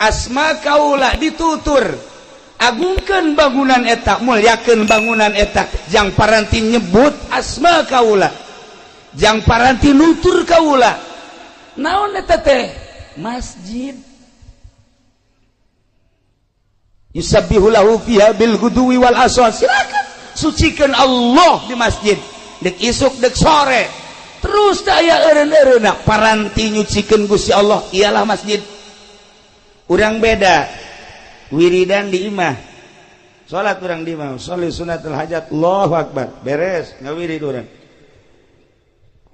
Asma kaula ditutur. Agungkeun bangunan eta, mulyakeun bangunan eta, jang paranti nyebut asma kaula. Jang paranti nutur kaula. Naon eta teh? Masjid. Yusabbihu lahu fiha bil ghuduwi wal asal. Silakan sucikan Allah di masjid. Dek isuk dek sore. Terus teh aya eureun-eureunna paranti nyucikeun Gusti Allah ialah masjid. Urang beda wiridan di imah, salat urang di imah, sholli sunnatul hajat, Allahu akbar, beres ngawirid urang.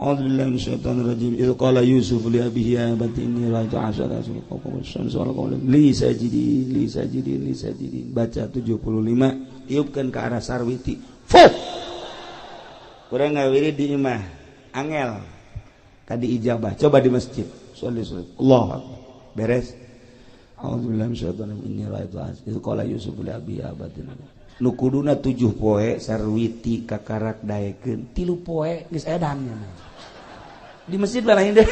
A'udzubillahi minasyaitonir rajim. Idz qala Yusuf li abihi ya abati inni ra'aytu asyara kawkaban wa li sajidin li sajidin li sajidin. Baca 75, tiupkeun ke arah sarwiti. Fuh. Urang ngawirid di imah, angel. Tadi ijabah, coba di masjid. Sholli sunat. Allahu akbar. Beres. A'udzubillahi minasyaitonir rajim. Inni ra'aytu asyara qala Yusuf li abihi ya abati. Nu kuduna 7 poe sarwiti kakarak daekeun 3 poe geus edan. Di masjid lain deh.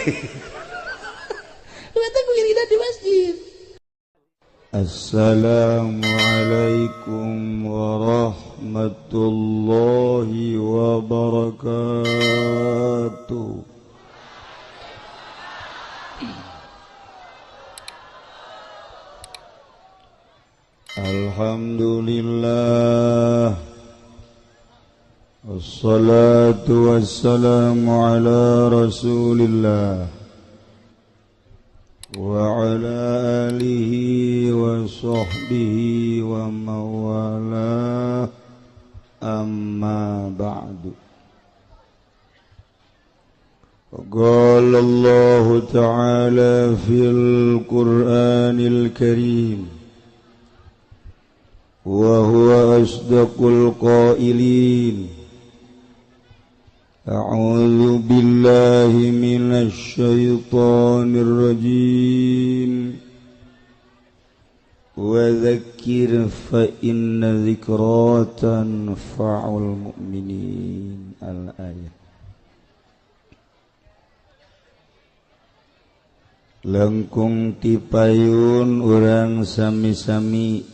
Eta wiridan di masjid. Assalamualaikum warahmatullahi wabarakatuh. Alhamdulillah, wassalatu wassalamu ala rasulillah wa ala alihi wa sahbihi wa mawalah, amma ba'du. Qala Allah ta'ala fil Qur'anil Karim wa huwa asdaqul qailin. A'udzu billahi minasy syaithanir rajim. Wa dzakkir fa inna dzikra tanfa'ul mu'minin. Al-ayah. Lengkung tipayun urang sami-sami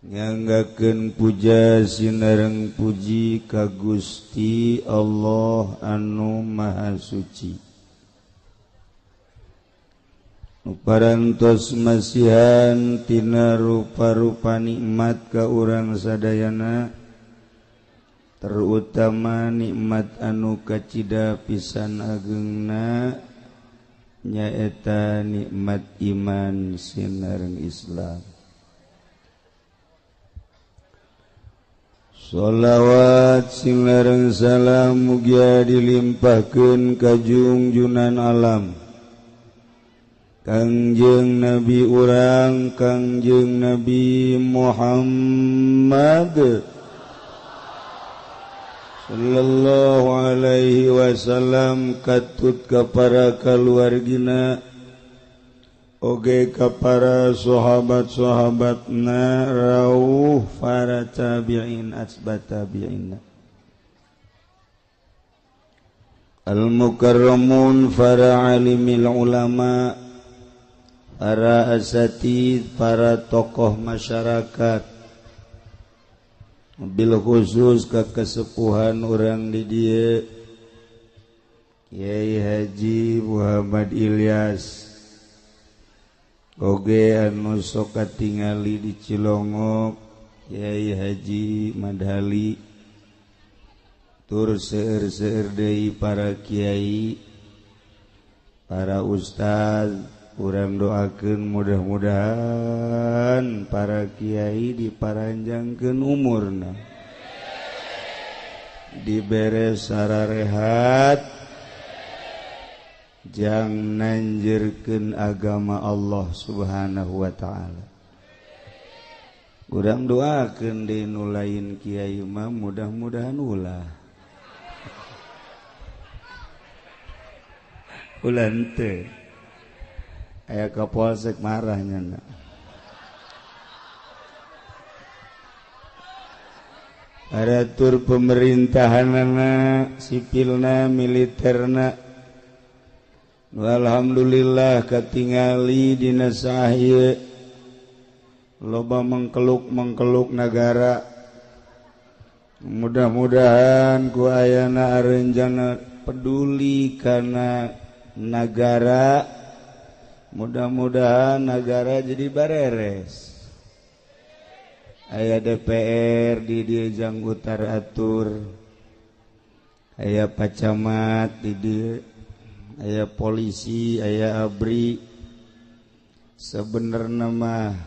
nganggakeun puja sinareng puji ka Gusti Allah anu Maha Suci. Nu parantos masihan tina rupa-rupa nikmat ka urang sadayana, terutama nikmat anu kacida pisan agengna nyaeta nikmat iman sinareng Islam. Sholawat sing lareng salam mugia dilimpahkeun ka jungjunan alam Kangjeng Nabi urang Kangjeng Nabi Muhammad sallallahu alaihi wasallam, katut ka para kaluargina oge ka para sahabat-sahabatna rauh para tabi'in asbat tabi'in al-mukarramun para alimil ulama, para asatid, para tokoh masyarakat, bil khusus ka kesepuhan urang di dieu Kiai Haji Muhammad Ilyas oge anu sok katingali di Cilongok Kiai Haji Madhali, tur seueur-seueur deui para kiai, para ustaz. Urang doakeun mudah-mudahan para kiai diparanjangkeun umurna, dibere sararehat, jang nanjirkeun agama Allah Subhanahu wa ta'ala. Urang doakeun deui nu lain kiai mah mudah-mudahan ulah. Ulah henteu. Aya kapolsek marah nya. Aratur pemerintahanana, sipilna, militerna, Alhamdulillah katingali dina sahie loba mengkeluk-mengkeluk nagara. Mudah-mudahan ku ayana arenjana peduli kana nagara, mudah-mudahan nagara jadi bareres. Aya DPR di dieu jang utar atur, aya pacamat di dieu, aya polisi, aya ABRI. Sebenarnya mah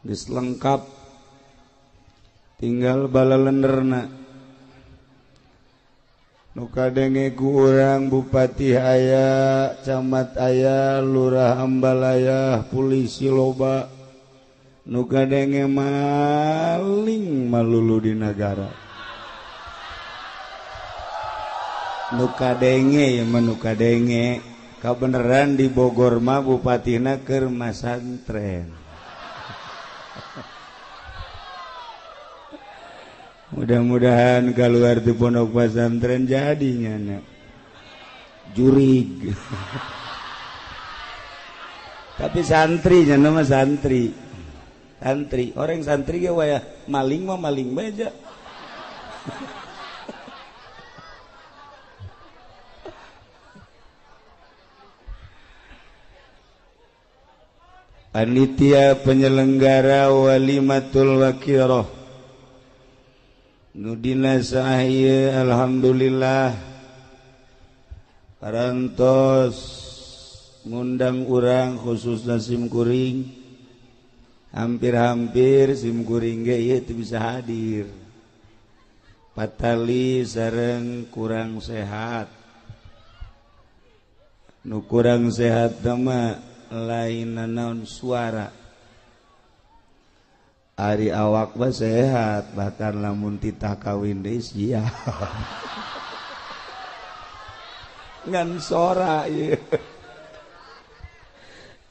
geus lengkap, tinggal balalenderna. Nu kadenge ku urang bupati aya, camat aya, lurah ambalaya, polisi loba. Nu kadenge maling malulu di nagara. Nu kadenge ya mah nu kadenge. Kabeneran di Bogor mah bupatina keur masantren. Mudah-mudahan keluar di pondok pesantren jadinya nak jurig. Tapi santri nya nama santri. Santri, orang santri ge waya maling mah maling bae. Panitia penyelenggara Walimatul Waqiroh nu dina sae alhamdulillah parantos ngundang urang khususna sim kuring. Hampir-hampir sim kuring ge ieu teu bisa hadir. Patali sareng kurang sehat. Nu kurang sehat mah lain naon suara. Ari awak mah sehat, bahkan lamun titah kawin deui sia. Ngan sora ieu.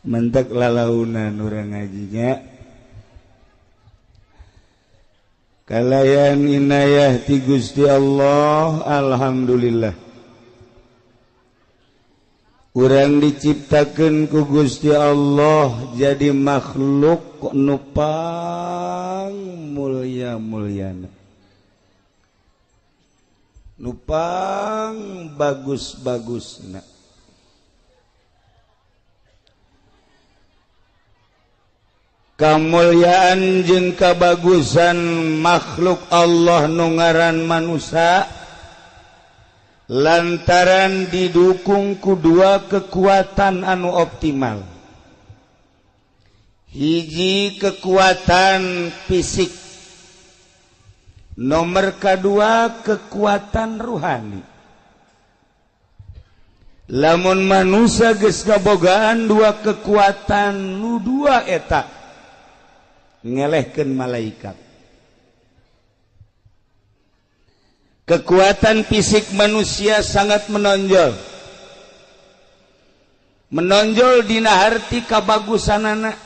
Mentek lalaunan urang ngajinya. Kalayan inayah ti Gusti Allah, alhamdulillah. Urang diciptakeun ku Gusti Allah jadi makhluk nu pang mulya-mulyana, nu pang bagus-bagusna. Kamulyaan jeung kabagusan makhluk Allah nu ngaran manusia lantaran didukung ku dua kekuatan anu optimal. Hiji kekuatan fisik, nomor kedua kekuatan ruhani. Lamun manusia geus kabogaan dua kekuatan nu dua eta ngelehkeun malaikat. Kekuatan fisik manusia sangat menonjol. Menonjol dina harti kabagusanana.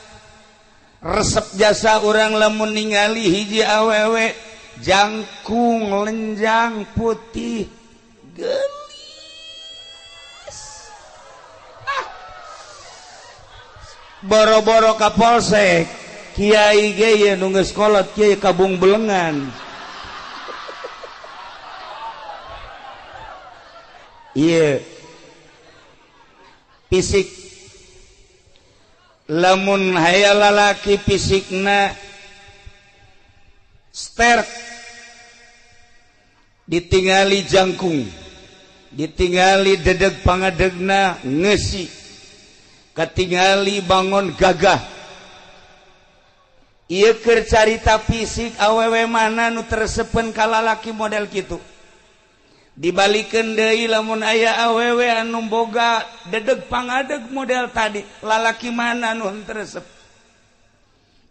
Resep jasa urang lamun ningali hiji awewe jangkung lenjang putih geulis. Ah. Boro-boro ka polsek, kiai ge ye nu geus kolot kiai kabung belengan. Iya. Fisik. Lamun hayal lalaki fisikna sterk, ditingali jangkung, ditingali dedeg pangadegna ngeusi, katingali bangon gagah. Ieu keur carita fisik awewe mana nu tersepen ka lalaki model kitu. Dibalikeun deui lamun aya awewe anu boga dedeg pangadeg model tadi, lalaki mana nu henteu resep.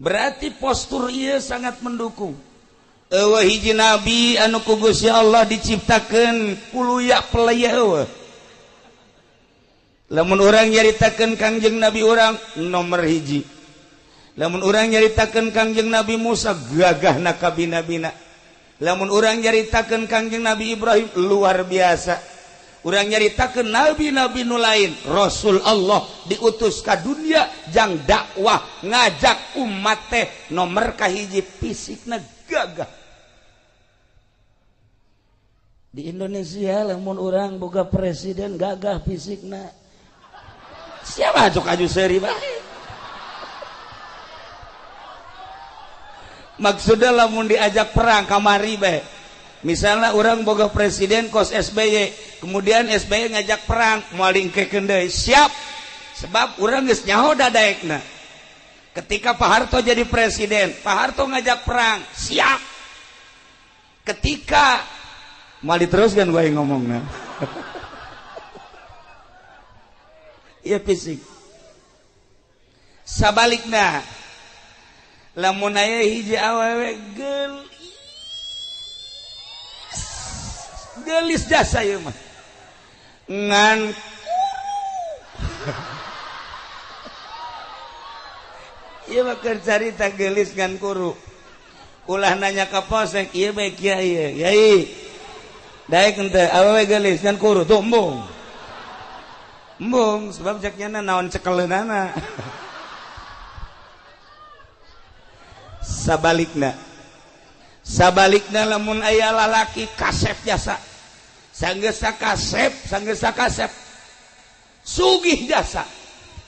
Berarti postur ieu sangat mendukung. Eueuh hiji nabi anu ku Gusti Allah diciptakeun kuluya pelaya eueuh. Lamun urang nyaritakeun Kangjeng Nabi urang nomor hiji. Lamun urang nyaritakeun Kangjeng Nabi Musa gagahna kabina-bina. Lamun urang nyaritakeun Kangjeng Nabi Ibrahim luar biasa. Urang nyaritakeun nabi-nabi nu lain. Rasul Allah diutus ka dunia jang dakwah ngajak umat teh nomor kahiji fisikna gagah. Di Indonesia lamun urang boga presiden gagah fisikna. Siapa cok aju seuri bae. Maksudnya lamun diajak perang kamari bae. Misalnya orang boga presiden kos SBY, kemudian SBY ngajak perang, moal diengkekeun deui, siap. Sebab urang geus nyaho dadaekna. Ketika Pak Harto jadi presiden, Pak Harto ngajak perang, siap. Ketika moal diteruskan gue ngomongna. Ieu fisik. Sabalikna, lamun aya hiji awewe geulis gelis jasa ieu mah ngan kuru. Ieu mah keur carita gelis ngan kuru. Ulah nanya ka polsek ieu bae kiai yai daek henteu awewe gelis ngan kuru tuh embung embung sebab cek nyana naon cekeleunana. Sabalikna sabalikna lamun aya lalaki kasep jasa sanggesa kasep sanggesa kasep sugih jasa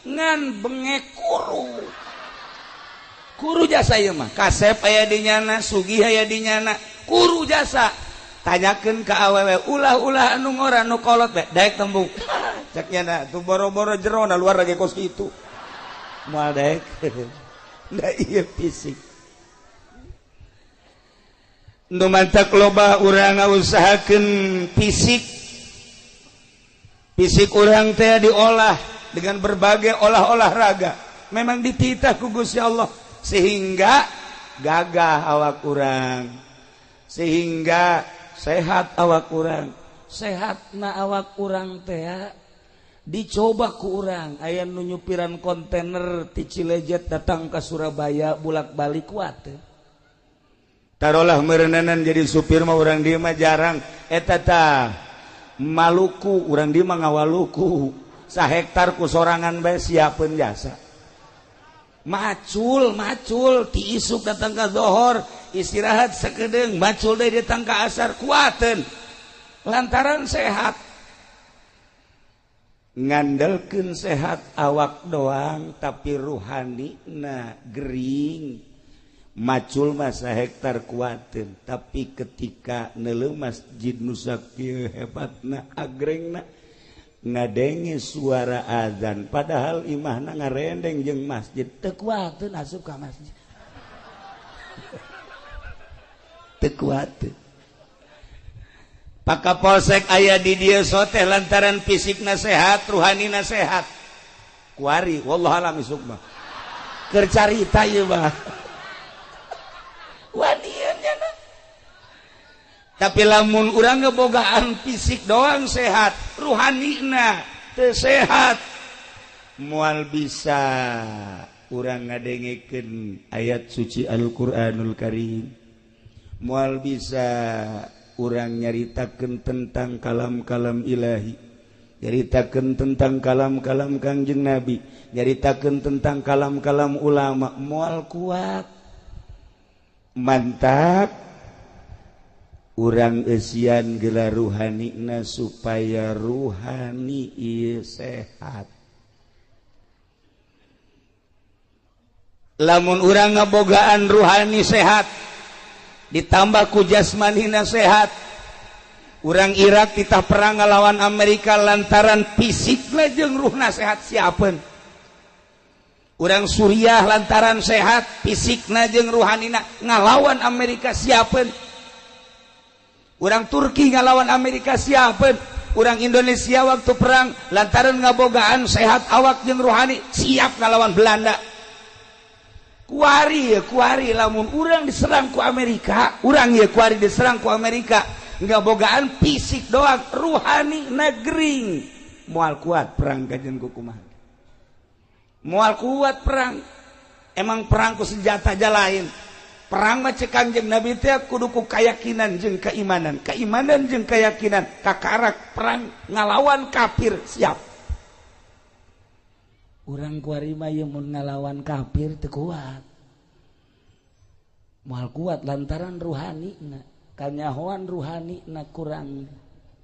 ngan bengek kuru kuru jasa ieu mah kasep aya di nyana sugih aya di nyana kuru jasa. Tanyakeun ka awewe ulah-ulah anu ngora nu kolot bae daek tembung cek nyana tuh boro-boro jerona luar lagi kos kitu moal daek. Da ieu fisik nu mantak loba urang ngausahakeun fisik. Fisik urang teh diolah dengan berbagai olah-olah raga. Memang dititah ku Gusti Allah sehingga gagah awak urang, sehingga sehat awak urang. Sehatna awak urang teh dicoba ku urang. Aya nu nyupiran kontainer ti Cilejet datang ka Surabaya bolak-balik kuat teh. Tarolah merenanan jadi supir mah urang dieu mah jarang eta tah Maluku urang dieu mah ngawaluku sahektar ku sorangan bae siapeun jasa macul macul ti isuk datang ka zohor istirahat sakedeung macul deui datang ka asar kuateun lantaran sehat. Ngandelkeun sehat awak doang tapi ruhanina gering. Macul masa hektar kuatin tapi ketika neuleuh masjid nu sakieu hebatna agrengna ngadenge suara azan padahal imahna ngarendeng jeung masjid teu kuateun asup ka masjid. Teu kuateun. Pak Kapolsek aya di dieu soteh lantaran fisikna sehat ruhanina sehat kuari wallahu alam isuk mah keur carita ieu mah. Tapi lamun urang ngebogaan fisik doang sehat ruhanina teu sehat moal bisa urang ngadengekeun ayat suci Al-Qur'anul Karim, moal bisa urang nyaritakeun tentang kalam-kalam ilahi, nyaritakeun tentang kalam-kalam Kangjeng Nabi, nyaritakeun tentang kalam-kalam ulama, moal kuat. Mantap urang eusian gelar ruhanina supaya ruhani ieu sehat. Lamun urang ngabogaan ruhani sehat ditambah ku jasmanina sehat, urang Irak titah perang ngalawan Amerika lantaran fisikna jeung ruhna sehat siapeun. Urang Suriah lantaran sehat fisikna jeung ruhanina ngalawan Amerika siapeun. Urang Turki ngalawan Amerika siapeun. Urang Indonesia waktu perang lantaran ngabogaan sehat awak jeung ruhani siap ngalawan Belanda. Kuari ya kuari lamun urang diserang ku Amerika, urang ya kuari diserang ku Amerika ngabogaan fisik doang ruhani negering moal kuat perang kajian kumaha. Moal kuat perang. Emang perang ku senjata aja lain. Perang mah cek Kangjeng Nabi teh kudu ku keyakinan jeung keimanan, keimanan jeung keyakinan, kakarak perang ngalawan kafir siap. Urang kuari mah ieu mun ngalawan kafir teu kuat. Moal kuat lantaran ruhani na, kanyahoan ruhani na kurang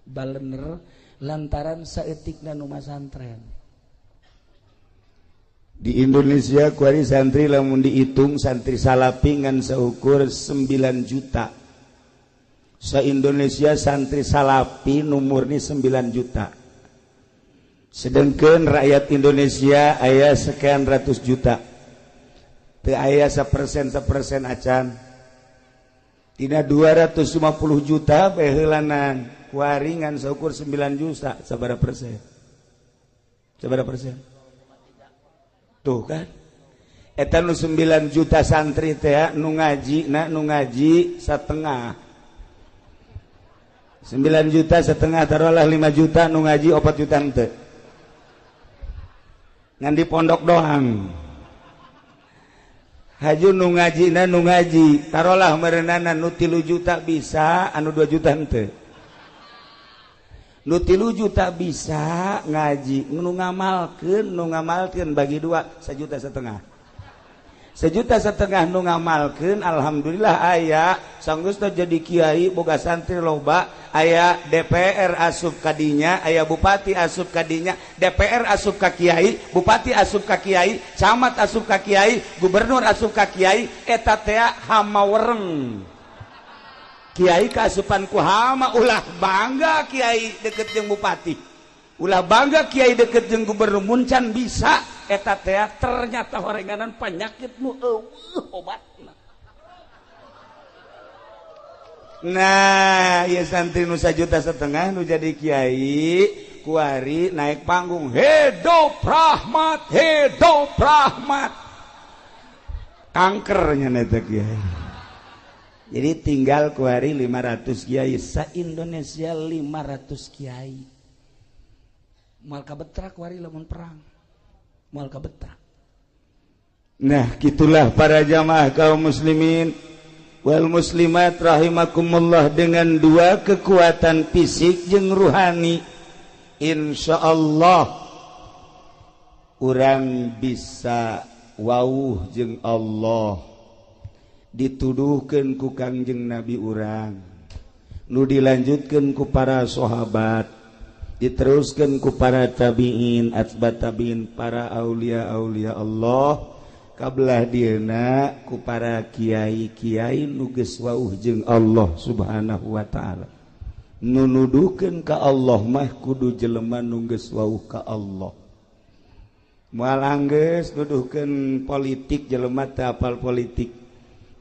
balener lantaran saeutikna nu masantren. Di Indonesia kuari santri lamun dihitung santri salapi ngan seukur 9 juta. Se-Indonesia santri salapi nu murni 9 juta. Sedangkan rakyat Indonesia aya sekian ratus juta. Teu aya sapersen sapersen acan. Tina 250 juta baheulanan kuari ngan seukur 9 juta, sabaraha persen? Sabaraha persen? Tuh kan eta nu 9 juta santri teh nu ngaji na nu ngaji setengah 9 juta setengah taruhlah 5 juta nu ngaji 4 juta henteu ngan di pondok doang. Haju nu ngaji na nu ngaji taruhlah merenana nu 3 juta bisa anu 2 juta henteu. Nu 3 juta bisa ngaji nu ngamalkeun bagi dua 1,5 juta. 1,5 juta nu ngamalkeun alhamdulillah aya sanggeus jadi kiai boga santri loba, aya DPR asup kadinya, aya bupati asup kadinya, DPR asup ka kiai, bupati asup ka kiai, camat asup ka kiai, gubernur asup ka kiai, eta teh hama wereng. Kiai kaasupan ku hama, ulah bangga kiai deket jeung bupati, ulah bangga kiai deket jeung gubernur, muncan bisa eta teh ternyata horenganan penyakit nu eueuh obatna. Nah, ieu santri nu 1,5 juta nu jadi kiai kuari naik panggung hidup rahmat, hidup rahmat, kankernya eta kiai. Jadi tinggal kuari 500 kiai sa-Indonesia 500 kiai. Moal kabetrak kuari lamun perang. Moal kabetrak. Nah, gitulah para jamaah kaum muslimin wal muslimat rahimakumullah dengan dua kekuatan fisik jeung ruhani. Insyaallah urang bisa wauh jeung Allah. Dituduhkeun ku Kangjeng Nabi urang, nu dilanjutkeun ku para sahabat, diteruskeun ku para tabiin, atba tabiin, para aulia-aulia Allah, kabelah dieuna ku para kiai-kiai nu geus wauh jeung Allah Subhanahu wa taala. Nu nuduhkeun ka Allah mah kudu jelema nu geus wauh ka Allah. Moal anggeus nuduhkeun politik jelema teu apal politik.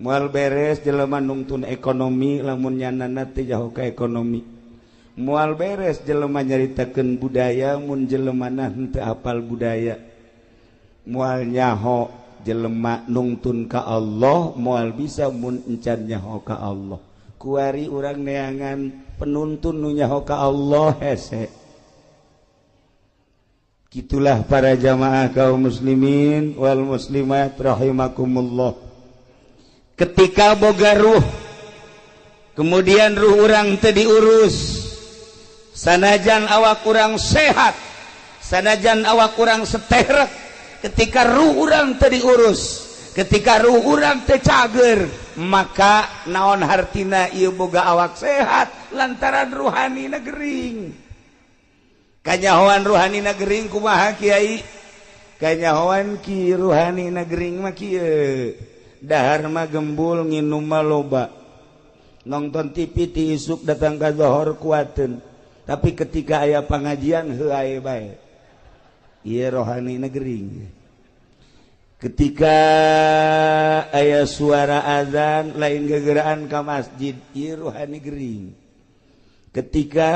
Moal beres jelema nungtun ekonomi lamun nyanana teu jauh ka ekonomi. Moal beres jelema nyaritakeun budaya mun jelemana henteu apal budaya. Moal nyaho jelema nungtun ka Allah, moal bisa mun encan nyaho ka Allah. Kuari urang neangan penuntun nu nyaho ka Allah hese. Gitulah para jamaah kaum muslimin wal muslimat rahimakumullah. Ketika boga ruh, kemudian ruh urang teu diurus, sanajan awak kurang sehat, sanajan awak kurang seterek, ketika ruh urang teu diurus, ketika ruh urang teu cager, maka naon hartina ieu boga awak sehat lantaran ruhani gering. Kanyahoan ruhani gering kumaha kiai? Kanyahoan ki ruhani gering mah kieu. Dahar mah gembul, nginum mah loba, nonton TV ti isuk datang ka zohor kuateun, tapi ketika aya pengajian heuh bae. Ieu rohani gering. Ketika aya suara azan lain gegeraan ka masjid, ieu rohani gering. Ketika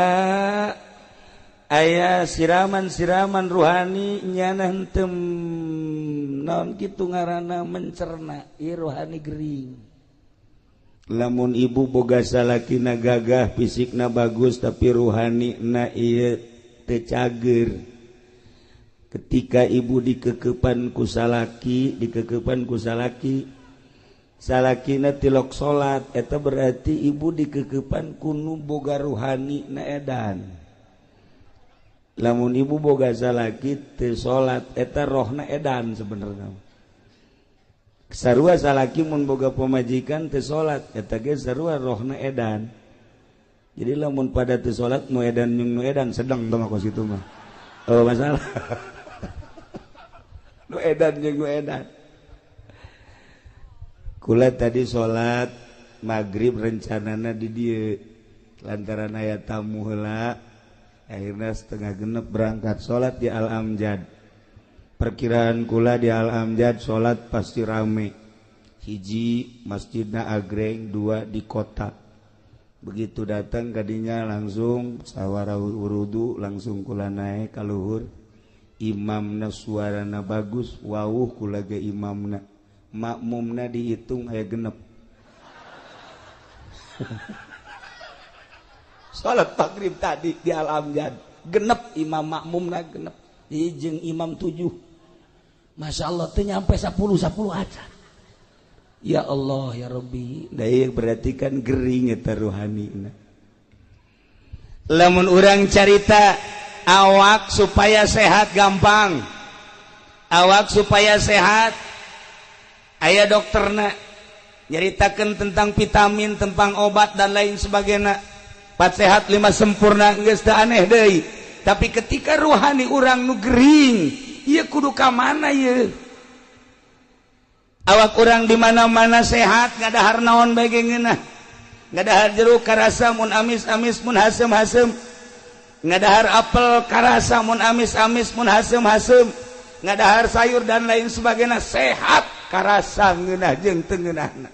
aya siraman-siraman ruhani nyana henteu naon kitu ngaranna mencerna, ieu rohani gering. Lamun ibu boga salakina gagah, fisikna bagus tapi ruhani na ieu teu cager. Ketika ibu dikekepan ku salaki, dikekepan ku salaki, Salakina tilok salat eta berarti ibu dikekepan kunu boga ruhani na edan. Lamun ibu boga salaki teu salat eta rohna edan sebenarnya. Sarua salaki mun boga pamajikan teu salat eta ge sarua rohna edan. Jadi lamun pada teu salat nu edan jeung nu edan sedang teh mah kos kitu mah. Oh masalah. Nu edan jeung nu edan. Kula tadi salat maghrib rencanana di dieu lantaran aya tamu heula akhirnya 5:30 berangkat salat di Al Amjad. Perkiraan kula di Al Amjad salat pasti rame. Hiji masjidna agreng, dua di kota. Begitu datang kadinya langsung sawara wudu langsung kula naik ka luhur. Imamna suarana bagus, wawuh kula ge imamna. Makmumna dihitung aya genep. Salat maghrib tadi di Al Amjad genep imam makmumna genep. Jeung imam 7. Masya Allah teu nyampe 10 aja. Ya Allah ya Rabbi, da berarti kan gering eta ruhanina. Lamun urang carita awak supaya sehat gampang. Awak supaya sehat aya dokterna nyaritakeun tentang vitamin, tentang obat dan lain sebagainya. 4 sehat 5 sempurna geus teu aneh deui. Tapi ketika ruhani urang nu gering, ieu kudu ka mana ieu? Awak urang di mana-mana sehat, ngadahar naon bae ge ngeunah. Ngadahar jeruk karasa mun amis-amis mun haseum-haseum. Ngadahar apel karasa mun amis-amis mun haseum-haseum. Ngadahar sayur dan lain sebagainya sehat karasa ngeunah jeung teu ngeunahna.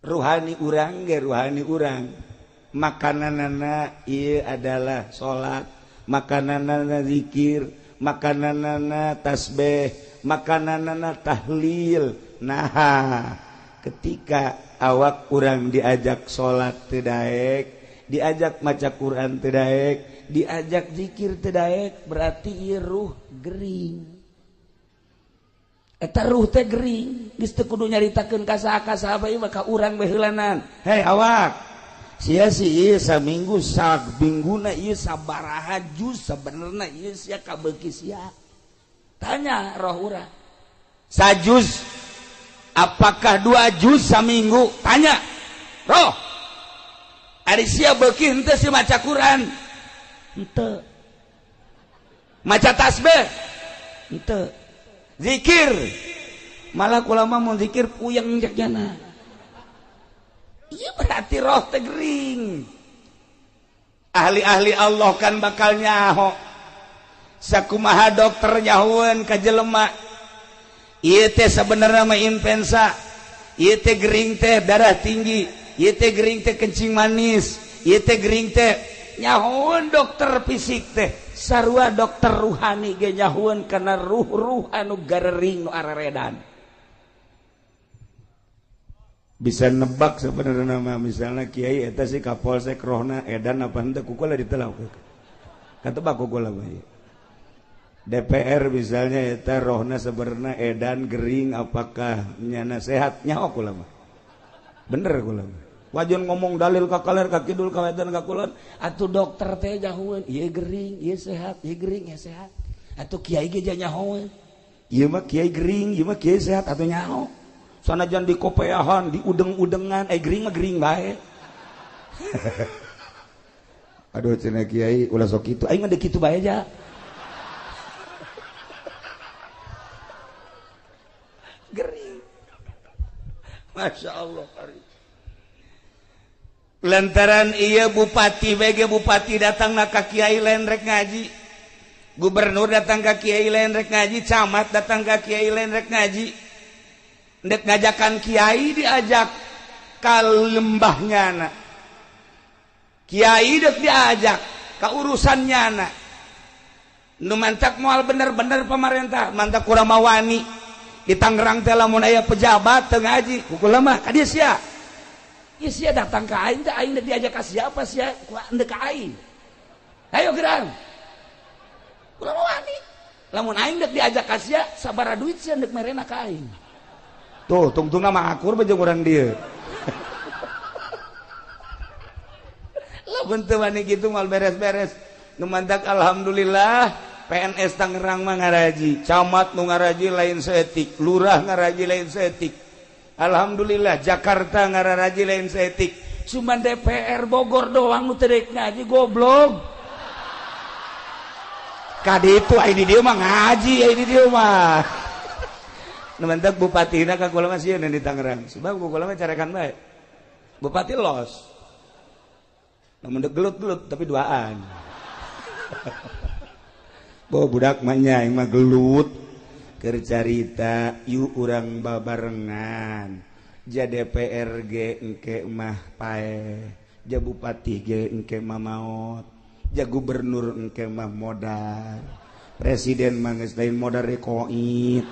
Ruhani urang ge ruhani urang. Makananana ieu adalah salat, makananana zikir, makananana tasbih, makananana tahlil. Nah, ketika awak urang diajak salat teu daek, diajak maca Quran teu daek, diajak zikir teu daek, berarti ieu ruh gering. Eta ruh teh gering, geus teu kudu nyaritakeun ka saha ka saha bae maka urang bae heulanan. Hei awak, sia sih ieu saminggu sabingguna ieu sabaraha juz sabenerna ieu sia kabeuki sia. Tanya roh urang. Sajuz apakah 2 juz saminggu? Tanya roh. Ari sia beuki henteu si maca Quran? Henteu. Maca tasbih? Henteu. Zikir malah kula mah mun zikir puyeng jana. Iya berarti roh teh gering. Ahli-ahli Allah kan bakal nyaho. Sakumaha dokter nyahoeun ka jelema. Ieu teh sabenerna mah influenza. Ieu teh gering teh darah tinggi. Ieu teh gering teh kencing manis. Ieu teh gering teh nyahoeun dokter fisik teh. Sarua dokter ruhani ge nyahoeun kana ruh-ruh anu garering nu areredan. Bisa nebak sebenarnya mah misalnya kiai eta si kapolsek rohna edan apa henteu ku kula ditelak. Katebak ku kula mah. DPR misalnya eta rohna sebenarnya edan gering apakah nyana sehat nyaho kula mah. Bener kula mah. Wajan ngomong dalil ka kaler ka kidul ka wetan ka kulon atuh dokter teh nyahoeun ieu gering ieu sehat ieu gering ieu sehat atuh kiai ge nyahoeun ieu mah kiai gering ieu mah kiai sehat atuh nyaho sanajan di kopeahan di udeng-udengan gering mah gering bae. Aduh cenah kiai ulah sok kitu aing mah deuk kitu bae ja. Gering. Masya Allah. Lantaran iya bupati BG bupati datang na ka kiai lain rek ngaji, gubernur datang ka kiai lain rek ngaji, camat datang ka kiai lain rek ngaji, ndek ngajakan kiai diajak ka lembahnya na, kiai dek diajak ka urusannya na, nu mantak moal bener-bener pemerintah, mantak kurang mawani di Tangerang teh lamun aya pejabat teu ngaji, ku kula mah ka dieu sia. Ieu sia datang ka aing teh aing diajak ka siapa sia ku endek ka aing. Ayo gerang. Kula mah wani. Lamun aing dek diajak ka sia sabaraha duit sia ndek merena ka aing. Tuh tungtungna mah akur bae jeung urang dieu. Lamun teu wani kitu moal beres-beres. Nu mantak alhamdulillah PNS Tangerang mah ngaraji, camat nu ngaraji lain saeutik, lurah ngaraji lain saeutik. Alhamdulillah Jakarta ngararaji lain saeutik. Cuman DPR Bogor doang nu teu rek ngaji goblok. Kadi itu ai di dieu mah ngaji, ai di dieu mah. Nu mantak bupatina ka kula mah sieun di Tangerang. Sebab kula mah carekan bae. Bupati los. Namun gelut-gelut tapi duaan. Bo budak mah nya aing mah gelut. Keur carita yuk urang babarengan. Ja DPR ge engke mah paeh, ja bupati ge engke mah maot, ja gubernur engke mah modar, presiden mah geus lain modar koit,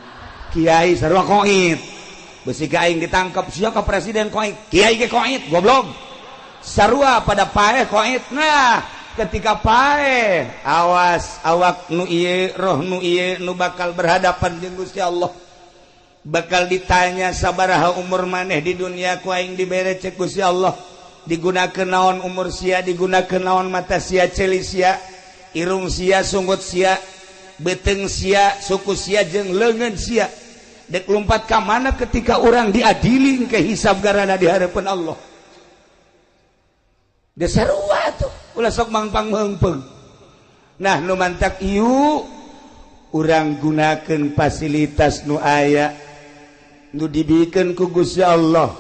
kiai sarua koit. Besi ka aing ditangkap sia ka presiden koit, kiai ge koit goblok. Sarua pada paeh koit. Nah, ketika paeh awas awak nu ieu roh nu ieu nu bakal berhadapan jeung Gusti Allah. Bakal ditanya sabaraha umur maneh di dunia ku aing dibere cek Gusti Allah. Digunakeun naon umur sia, digunakeun naon mata sia, ceuli sia, irung sia, sunggut sia, beuteung sia, suku sia jeung leungeun sia. Dek lumpat ka mana ketika urang diadili ke hisab garana di hadapan Allah. Dasarua tuh ulah sok mangpang meungpeung. Nah nu mantak ieu urang gunakeun fasilitas nu aya nu dibikeun ku Gusti Allah.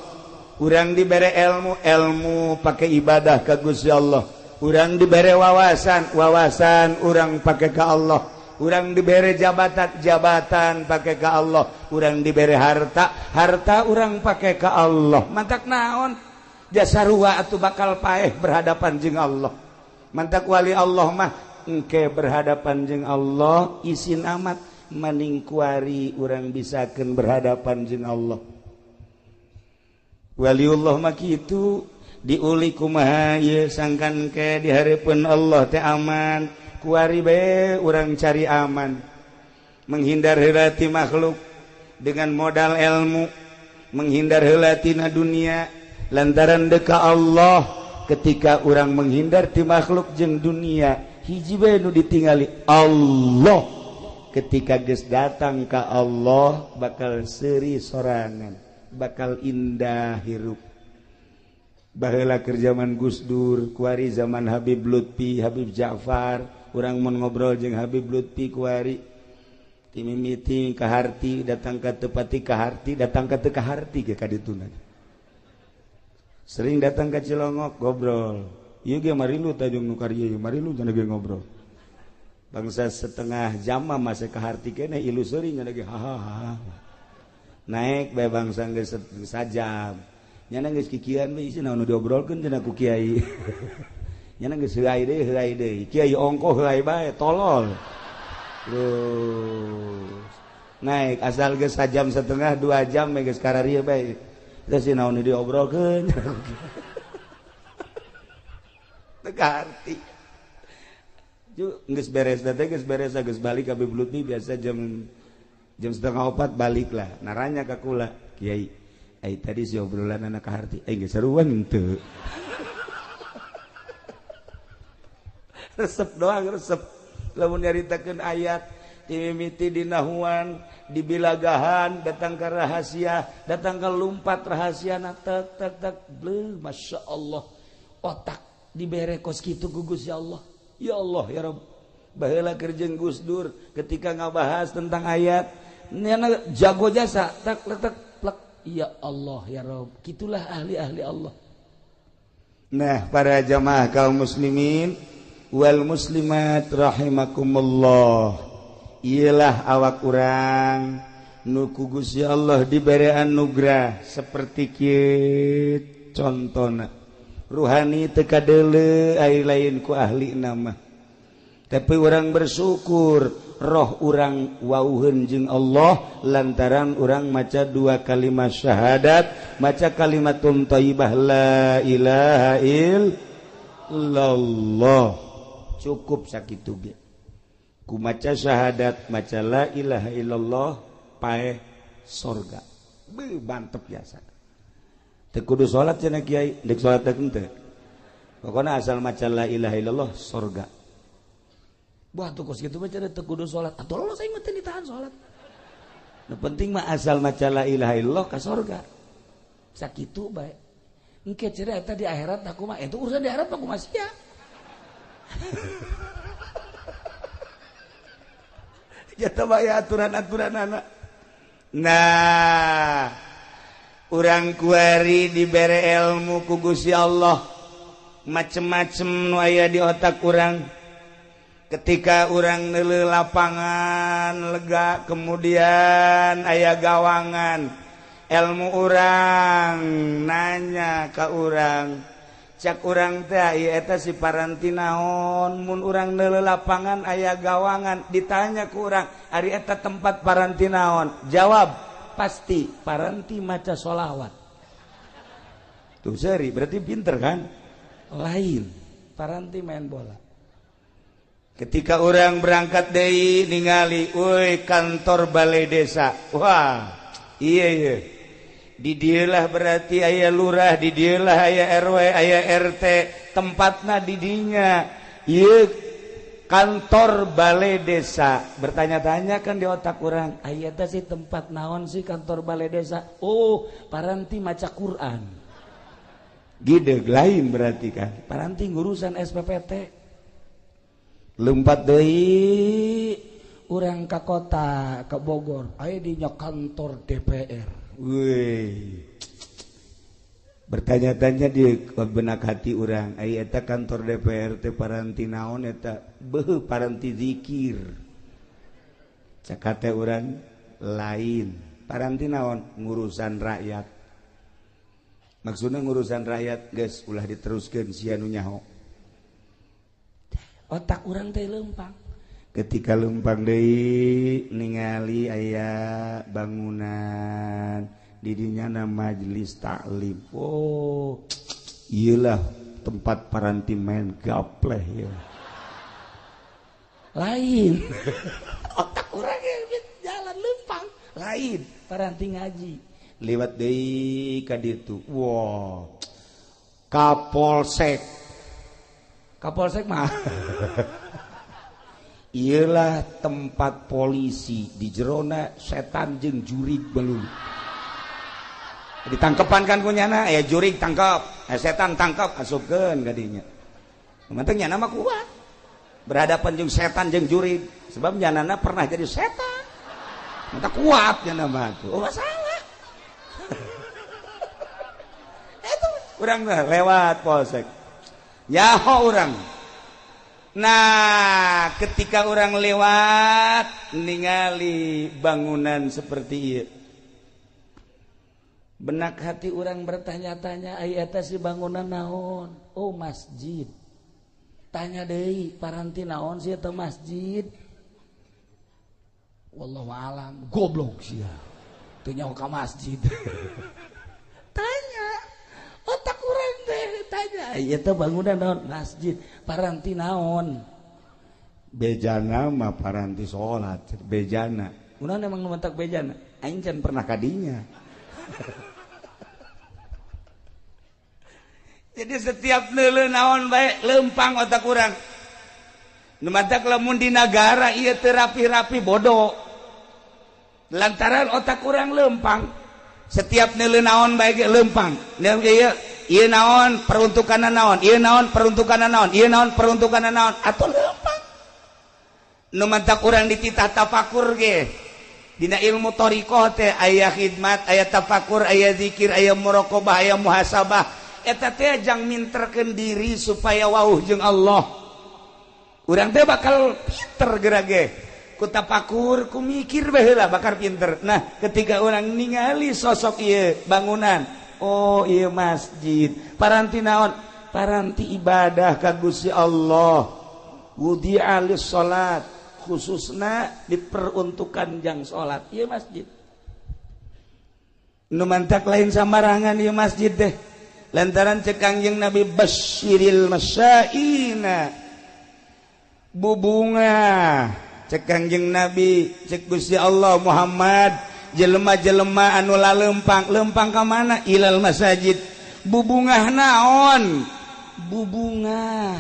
Urang dibere ilmu, ilmu pake ibadah ka Gusti Allah. Urang dibere wawasan, wawasan urang pake ka Allah. Urang dibere jabatan, jabatan pake ka Allah. Urang dibere harta, harta urang pake ka Allah. Mantak naon? Jasarua atuh bakal paeh berhadapan jeung Allah. Mantak wali Allah mah engke berhadapan jeung Allah isin amat maning kuari urang bisakeun berhadapan jeung Allah. Waliullah mah kitu diuli kumaha ieu sangkan ke di hareupeun Allah teh aman, kuari bae urang cari aman. Menghindar heula ti makhluk dengan modal ilmu, menghindar heula tina dunia lantaran deka Allah. Ketika orang menghindar ti makhluk jeung dunia, hiji bae nu ditingali Allah. Ketika geus datang ka Allah bakal seuri sorangan, bakal indah hirup. Baheula keur zaman Gus Dur, kuari zaman Habib Lutfi, Habib Ja'far, urang mun ngobrol jeung Habib Lutfi kuari ti mimiti ka harti datang ka tepati ka harti datang ka teu ka harti ge ka dituna. Sering datang ke Cilongok ngobrol. Ieu ge marilu tajung nu karya ieu marilu cenah ge ngobrol. Bangsa setengah jam mah masih ka harti keneh ilu seuri nya ge hahaha. Naik bae bangsa geus sajam. Nyana geus kikian we isi naon nu diobrolkeun cenah ku kiai. Nyana geus heuai deui. Kiai ongkoh heuai bae tolol. Terus naik asal geus sajam setengah 2 jam geus kararieu bae. Terus si naon diobrolkeun. Teu kaharti. Ju geus beres teh geus beres geus balik ka Habib Lutfi biasa jam 3:30 balik lah. Naranya ka kula, Kiai, ai tadi si obrolan anak kaharti, ai geus seruan henteu. Resep doang resep. Lamun nyaritakeun ayat timimiti dinahuan, dibilagahan, datang ke rahasia, datang ke lumpat rahasia, na tek tek tek, bleh, masya Allah, otak dibere kos kitu ku Gusti Allah. Ya Allah ya Rabb. Baheula keur jeung Gus Dur ketika ngabahas tentang ayat, nyana jago jasa, tek tek plek. Ya Allah ya Rabb. Kitulah ahli-ahli Allah. Nah, para jamaah kaum muslimin wal muslimat rahimakumullah. Iyalah awak urang nu ku Gusti Allah dibere anugerah seperti kieu contona. Ruhani teu kadeuleu ai lain ku ahli nama. Tapi urang bersyukur roh urang wauheun jeung Allah lantaran urang maca 2 kalimat syahadat, maca kalimatun thayyibah la ilaha illallah. Cukup sakitu ge. Ku maca syahadat, maca la ilaha illallah, paeh sorga. Beuh mantep biasa. Teu kudu salat cenah kiai, deuk salat teh henteu. Pokona asal maca la ilaha illallah surga. Wah tuh kos kitu mah cenah teu kudu salat. Atuh Allah saya mah teu ditahan salat. Nu penting mah asal maca la ilaha illallah ka surga. Sakitu bae. Engke cenah eta di akhirat aku mah, itu urusan di akhirat mah kumaha sia. Jatuh bayar aturan-aturan anak. Nah, urang kuari dibere ilmu ku Gusti Allah, macem-macem nu aya di otak urang. Ketika urang neuleuh lapangan lega, kemudian aya gawangan, ilmu urang nanya ka urang. Cak urang teh ieu eta si paranti naon, mun urang neuleuh lapangan aya gawangan, ditanya ku urang ari eta tempat paranti naon, jawab pasti paranti maca sholawat. Tuh seri berarti pinter kan? Lain paranti main bola. Ketika urang berangkat deui ningali euy kantor balai desa, wah iya iya di dieulah berarti aya lurah, di dieulah aya RW, aya RT, tempatna di dinya. Ieu kantor balai desa. Bertanya-tanya kan di otak urang, aya teh sih tempat naon sih kantor balai desa? Oh, paranti maca Quran. Gideg lain berarti kan. Paranti ngurusan SPPT. Lompat deui urang ka kota, ka Bogor, aya di nya kantor DPR. Wih. Bertanya-tanya di benak hati urang, ai eta kantor DPR teh paranti naon eta? Beuh paranti zikir. Cak teh urang lain. Paranti naon? Ngurusan rakyat. Maksudna ngurusan rakyat geus ulah diteruskeun sia nu nyaho. Otak urang teh leumpang. Ketika leumpang deui ningali aya bangunan didinya na majelis taklim. Oh, iyalah tempat paranti main gapleh ya. Lain. Otak urang jalan leumpang, lain paranti ngaji. Lewat deui ka ditu. Wow. Kapolsek. Kapolsek mah iyalah tempat polisi di jerona setan jeung jurig belum ditangkepan kan kunyana ya jurig tangkap, setan tangkap asupkeun ka dinya. Penting nyana mah kuat berhadapan jeung setan jeung jurig sebab nyanana pernah jadi setan. Mata kuat nyana mah tuh. Oh salah. Itu urang lewat polsek. Nyaho urang. Nah, ketika orang lewat ningali bangunan seperti ieu, benak hati orang bertanya-tanya, ai eta si bangunan naon? Oh, masjid. Tanya deui, paranti naon sih eta masjid? Wallahu alam, goblok sia. Teu nyaho ka masjid. Tanya. Otak urang teh tanya, ieu teh bangunan naon? Masjid. Paranti naon? Bejana mah paranti salat, bejana. Kunaon emang nu mentak bejana? Aing can pernah kadinya. Jadi setiap neuleuh naon bae leumpang otak urang. Nu matak lamun di nagara ieu teu rapi-rapi bodoh. Lantaran otak urang leumpang. Setiap neuleuh naon bae ge leumpang. Ieu ieu naon peruntukanna naon, ieu naon peruntukanna naon, ieu naon peruntukanna naon, atuh leumpang. Nu mantak urang dititah tafakur ge. Dina ilmu thariqah teh aya khidmat, aya tafakur, aya zikir, aya muraqabah, aya muhasabah. Eta teh jang minterkeun diri supaya wauh jeung Allah. Urang teh bakal pinter geura ge. Ku tafakur, ku mikir baheula bakal pinter. Nah, ketika orang ningali sosok ieu bangunan, oh ieu masjid, paranti naon? Paranti ibadah ka Gusti Allah. Wudi'a lis-salat, khususna diperuntukkan jang salat. Ieu masjid. Nu mantak lain sambarangan ieu masjid teh. Lantaran cek Kangjeng Nabi basyiril masyaina. Bubunga cek Kangjeng Nabi, cek Gusti Allah Muhammad, Jelema-jelema anu lalempang, lempang ka mana? Ilal masajid. Bubungah naon? Bubungah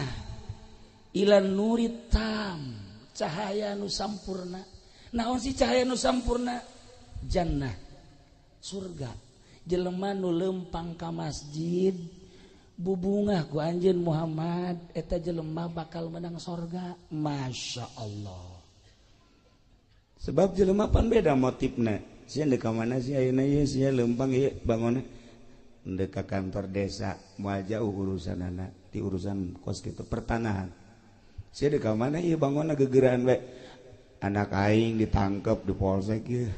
ilan nurit tam, cahaya nu sampurna. Naon sih cahaya nu sampurna? Jannah, surga. Jelema nu lempang ka masjid bubungah ku anjeun Muhammad, eta jelema bakal menang sorga. Masya Allah. Sebab jelema pan beda motifna. Sia deuk ka mana sih ayeuna ieu, sia lempang ieu bangunna deuk ka kantor desa, moal jauh urusanana ti urusan kos kitu pertanahan. Sia deuk ka mana ieu bangunna gegeraan we. Anak aing ditangkep di polsek ieu.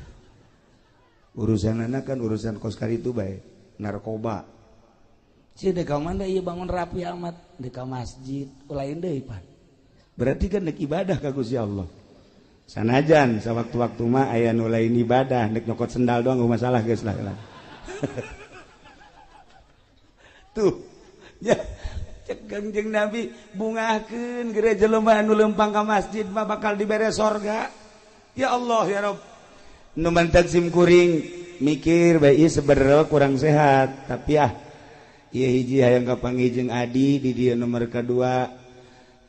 Urusanana kan urusan kos karitu bae, narkoba. Sia deuk ka mana ieu bangun rapi amat, deuk ka masjid, lain deui pan. Berarti kan deuk ibadah ka Gusti Allah. Sanajan sawaktu-waktu mah aya nu lain ibadah, deuk nyokot sendal doang nggak masalah geus lah. Tuh, ya cek Kangjeng Nabi bungahkeun geura jelema anu lempang ka masjid mah bakal dibere sorga. Ya Allah ya Rabb. Nu mantak sim kuring mikir bae ieu sebenarnya kurang sehat, tapi ah ieu hiji hayang kapanggih jeung adi di dieu nomor kadua,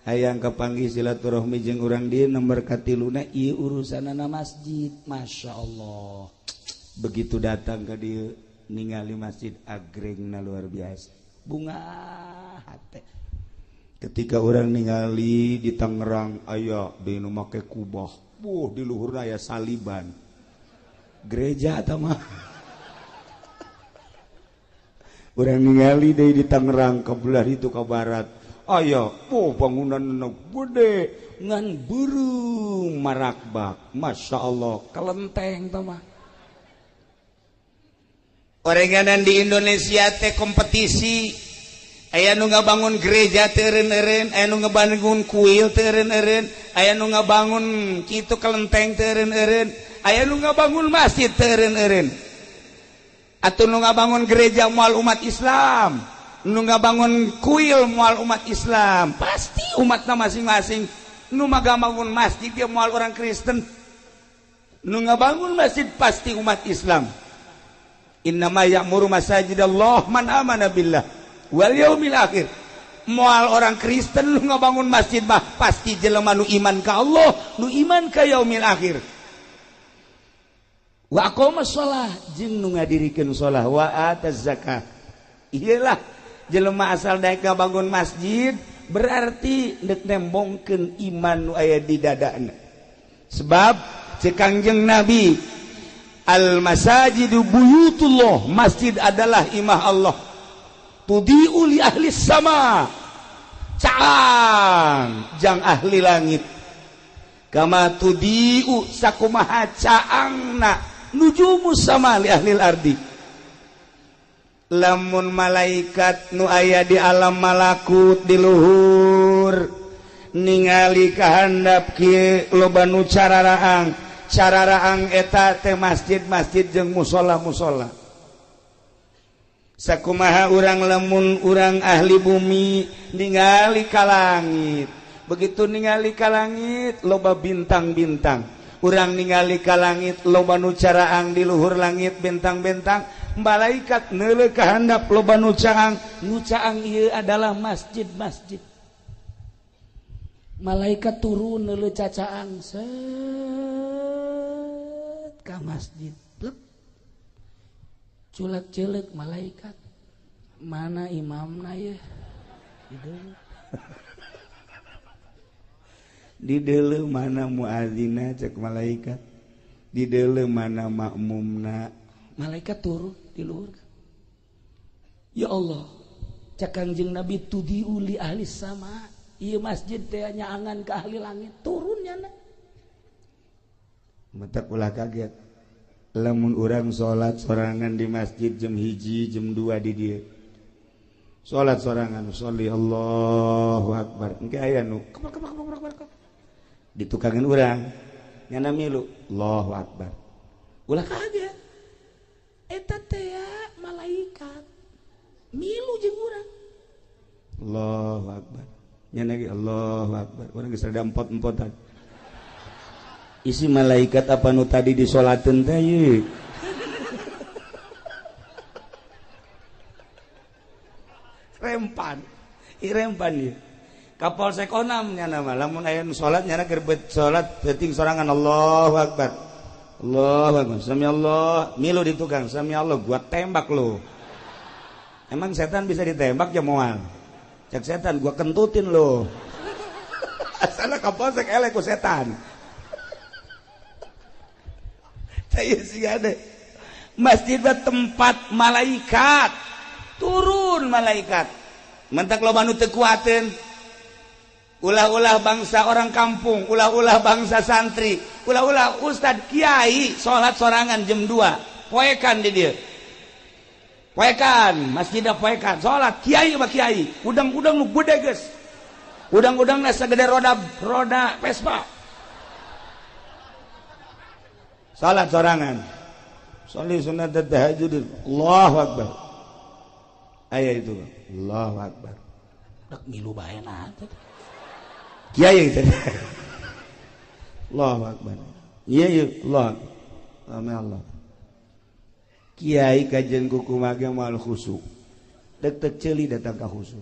hayang kapanggih silaturahmi jeung urang dieu nomor katiluna ieu urusanana masjid. Masya Allah. Begitu datang ka dieu ningali masjid agrengna luar biasa, bunga hate. Ketika orang ningali di Tangerang aya di nu make kubah, buh di luhurna aya saliban gereja eta mah. Urang ningali deui di Tangerang ke belah itu ke barat aya, oh bangunan gede ngan beureum marakbak. Masya Allah, kelenteng tah mah. Orenganan di Indonesia teh kompetisi, aya nu ngabangun gereja teu eureun-eureun, aya nu ngabangun kuil teu eureun-eureun, aya nu ngabangun kitu kelenteng teu eureun-eureun, aya nu ngabangun masjid teu eureun-eureun. Atuh nu ngabangun gereja moal umat Islam, nu ngabangun kuil moal umat Islam, pasti umatna masing-masing. Nu ngabangun masjid dia moal orang Kristen, nu ngabangun masjid pasti umat Islam. Innama ya'muru masajidallah man amana billah wal yaumil akhir. Moal orang Kristen nu ngabangun masjid mah pasti jelema nu iman ka Allah, nu iman ka yaumil akhir. Wa aqama shalah jeung nu ngadirikeun shalah, wa ataz zakah. Iyalah jelema asal daek ngabangun masjid berarti deuk nembongkeun iman nu aya di dadana. Sebab ceuk Kangjeng Nabi, al masajidu buyutullah, masjid adalah imah Allah. Tudiu li ahli sama, caang jang ahli langit. Kama tudiu sakumaha caangna nujumu sama li ahli ardi. Lamun malaikat nu aya di alam malakut di luhur ningali kahandap kieu loba nu cararaang, cararaang eta teh masjid-masjid jeung musola-musola. Sakumaha urang lamun urang ahli bumi ningali ka langit, begitu ningali ka langit loba bintang-bintang, urang ningali ka langit loba nu caraang di luhur langit bintang-bintang, malaikat neuleuh ka handap loba nu caang, nu caang ieu adalah masjid-masjid. Malaikat turun neuleuh cacaang set ka masjid, plek. Culak-celek malaikat, mana imamna ye? Di deuleu mana muadzina cek malaikat, di deuleu mana makmumna. Malaikat turun di luhur. Ya Allah, cek Kangjeng Nabi tudiu li ahli sama, ieu masjid teh nyaangan ke ahli langit, turun nyana. Mata ulah kaget. Lamun urang salat sorangan di masjid jam 1 jam 2 di dieu. Salat sorangan, sholli Allahu akbar. Engke aya nu kebak kebak kebak kebak. Ditukangan urang nyana milu Allahu akbar. Ulah kaget. Eta teh malaikat milu jeung urang. Allahu akbar. Nyana ge Allahu akbar. Urang geus rada empot-empotan. Isi malaikat apa nu tadi disolateun teh ieu? Rempan. Rempan ieu. Kapolsek onam nyana mah lamun aya nu salat nyana keur salat peuting sorangan Allahu Akbar. Allahu Akbar. Sami Allah, milu di tukang sami Allah gua tembak lu. Emang setan bisa ditembak ya moal. Cek setan gua kentutin lu. Asalna kapolsek elek ku setan. Masjid tempat malaikat turun malaikat mentak loba nu teu kuateun ulah-ulah bangsa orang kampung, ulah-ulah bangsa santri, ulah-ulah ustad kiai salat sorangan jam 2 poekan di dieu, poekan masjidna poekan salat kiai mah kiai udang-udang nu gede geus, udang-udangna sagede roda Vespa. Salat sorangan. Sholli sunat tahajud. Allahu Akbar. Aya itu. Allahu Akbar. Rek milu bae na teh. Kiai teh. Allahu Akbar. Iya iya Allah. Amin Allah. Kiai kajian kukumaha ge moal khusyuk. Dek-dek ceuli datang ka khusyuk.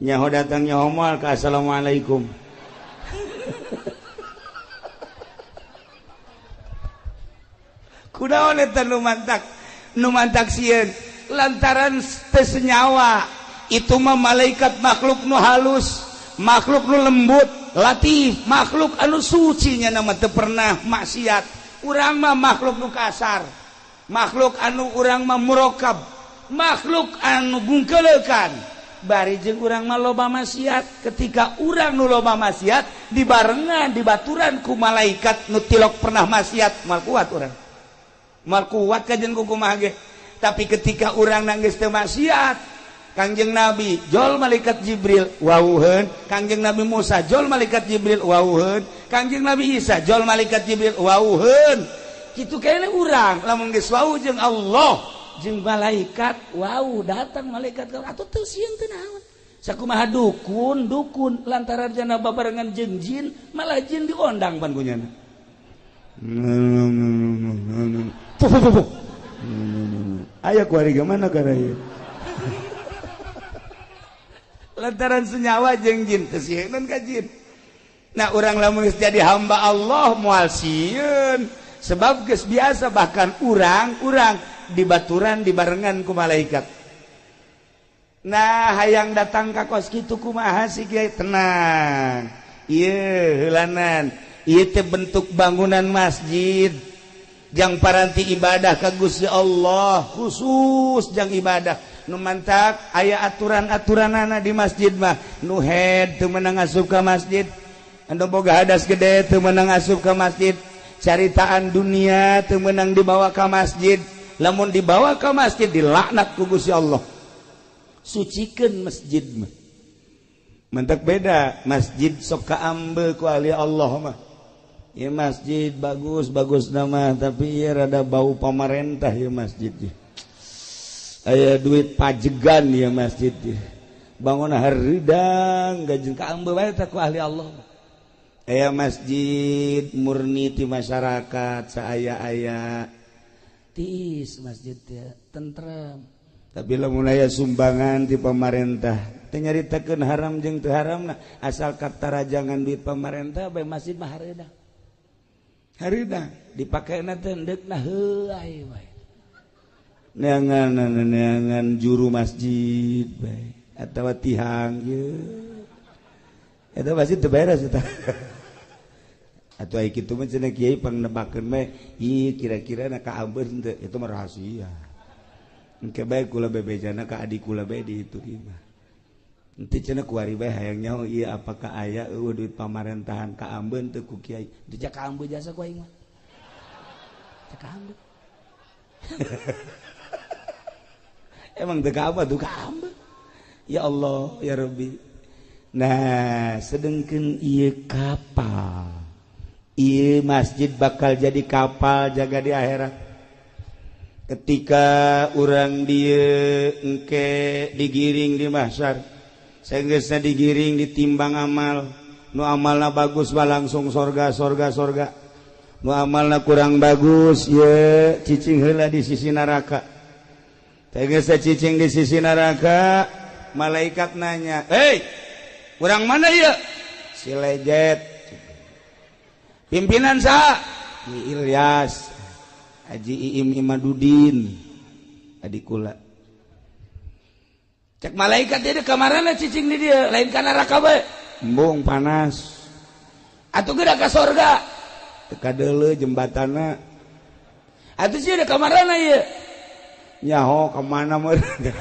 Nyaho datang nyaho moal ka assalamualaikum. Kunaon eta nu mantak sieun lantaran teu senyawa itu mah malaikat makhluk nu halus, makhluk nu lembut, latif, makhluk anu suci nya mah teu pernah maksiat. Urang mah makhluk nu kasar, makhluk anu urang mah murokab, makhluk anu bungkeleukan. Bari jeung urang mah loba maksiat. Ketika urang nu loba maksiat dibarengan dibaturan ku malaikat nu tilok pernah maksiat, moal kuat urang. Mal kuat kajian kukumaha ge. Tapi ketika urang nangis teu maksiat, Kangjeng Nabi jol malaikat Jibril wauheun, Kangjeng Nabi Musa jol malaikat Jibril wauheun, Kangjeng Nabi Isa jol malaikat Jibril wauheun. Kitu kene urang lamun geus wau jeung Allah jeung malaikat wau datang malaikat atuh teu sieun teu naon. Sakumaha dukun dukun lantaran jana babarengan jeung jin malah jin diondang pan kunyana. Ayo kuari gimana karaya lantaran senyawa jeung jin teu sieun ka jin. Nah urang lamun geus jadi hamba Allah moal sieun sebab geus biasa bahkan urang-urang dibaturan dibarengan ku malaikat. Nah hayang datang ka kos kitu kumaha sih kiai tenang. Ieu heulanan ieu teh bentuk bangunan masjid jang paranti ibadah ka Gusti Allah khusus jang ibadah nu mantak aya aturan-aturanana di masjid mah nu head teu meunang asup ka masjid, anu boga hadas gede teu meunang asup ka masjid, caritaan dunia teu meunang dibawa ka masjid, lamun dibawa ka masjid dilaknat ku Gusti Allah. Sucikeun masjid mah mantak beda masjid sok kaambe ku ahli Allah mah. Ya masjid bagus-bagus nama tapi ya rada bau pamarentah ya masjid. Aya duit pajegan ya masjid. Bangun haridang gajeun kaambe bae teh ku ahli Allah. Aya masjid murni ti masyarakat saaya-aya. Tiis masjid teh tentrem. Tapi lamun aya sumbangan ti pamarentah teu nyaritakeun haram jeung teu haramna asal katarajangan duit pamarentah bae masjid mah hareudang. Harida dipakaina teh endeukna heuay wae. Neangan juru masjid bae atawa tihang ieu. Eta masjid teu beres eta. Atuh ai kitu mah cenah kiai pangnebakeun bae, ieu kira-kira na kaambeun teu, itu mah rahasia. Engke bae kula bebejana ka adik kula bae di itu ieu mah. Henteu cenah kuari bae hayang nyaho ieu apakah aya eueuh duit pamarentahan kaambeun teu ku kiai. Teu kaambeun jasa ku aing mah. Teu kaambeun. Emang teu kaambeun tuh kaambeun. Ya Allah ya Rabbi. Nah, sedengkeun ieu kapal. Ieu masjid bakal jadi kapal jaga di akhirat. Ketika urang dieu engke digiring di mahsyar, sanggeusna digiring ditimbang amal, Nu amalna bagus mah langsung sorga sorga sorga. Nu amalna kurang bagus ye cicing heula di sisi neraka. Teh geus cicing di sisi neraka, malaikat nanya, "Hei, kurang mana ieu?" Si Lejet. Pimpinan saha? Ki Ilyas, Haji Iim Imadudin, adik kula. Cek malaikat dia kamarana cicing di dia, lain ka neraka bae. Embung panas. Atuh geura ka sorga. Teu kadeuleu jembatanna. Atuh sih ada kamarana ieu. Nyaho ka mana meureun.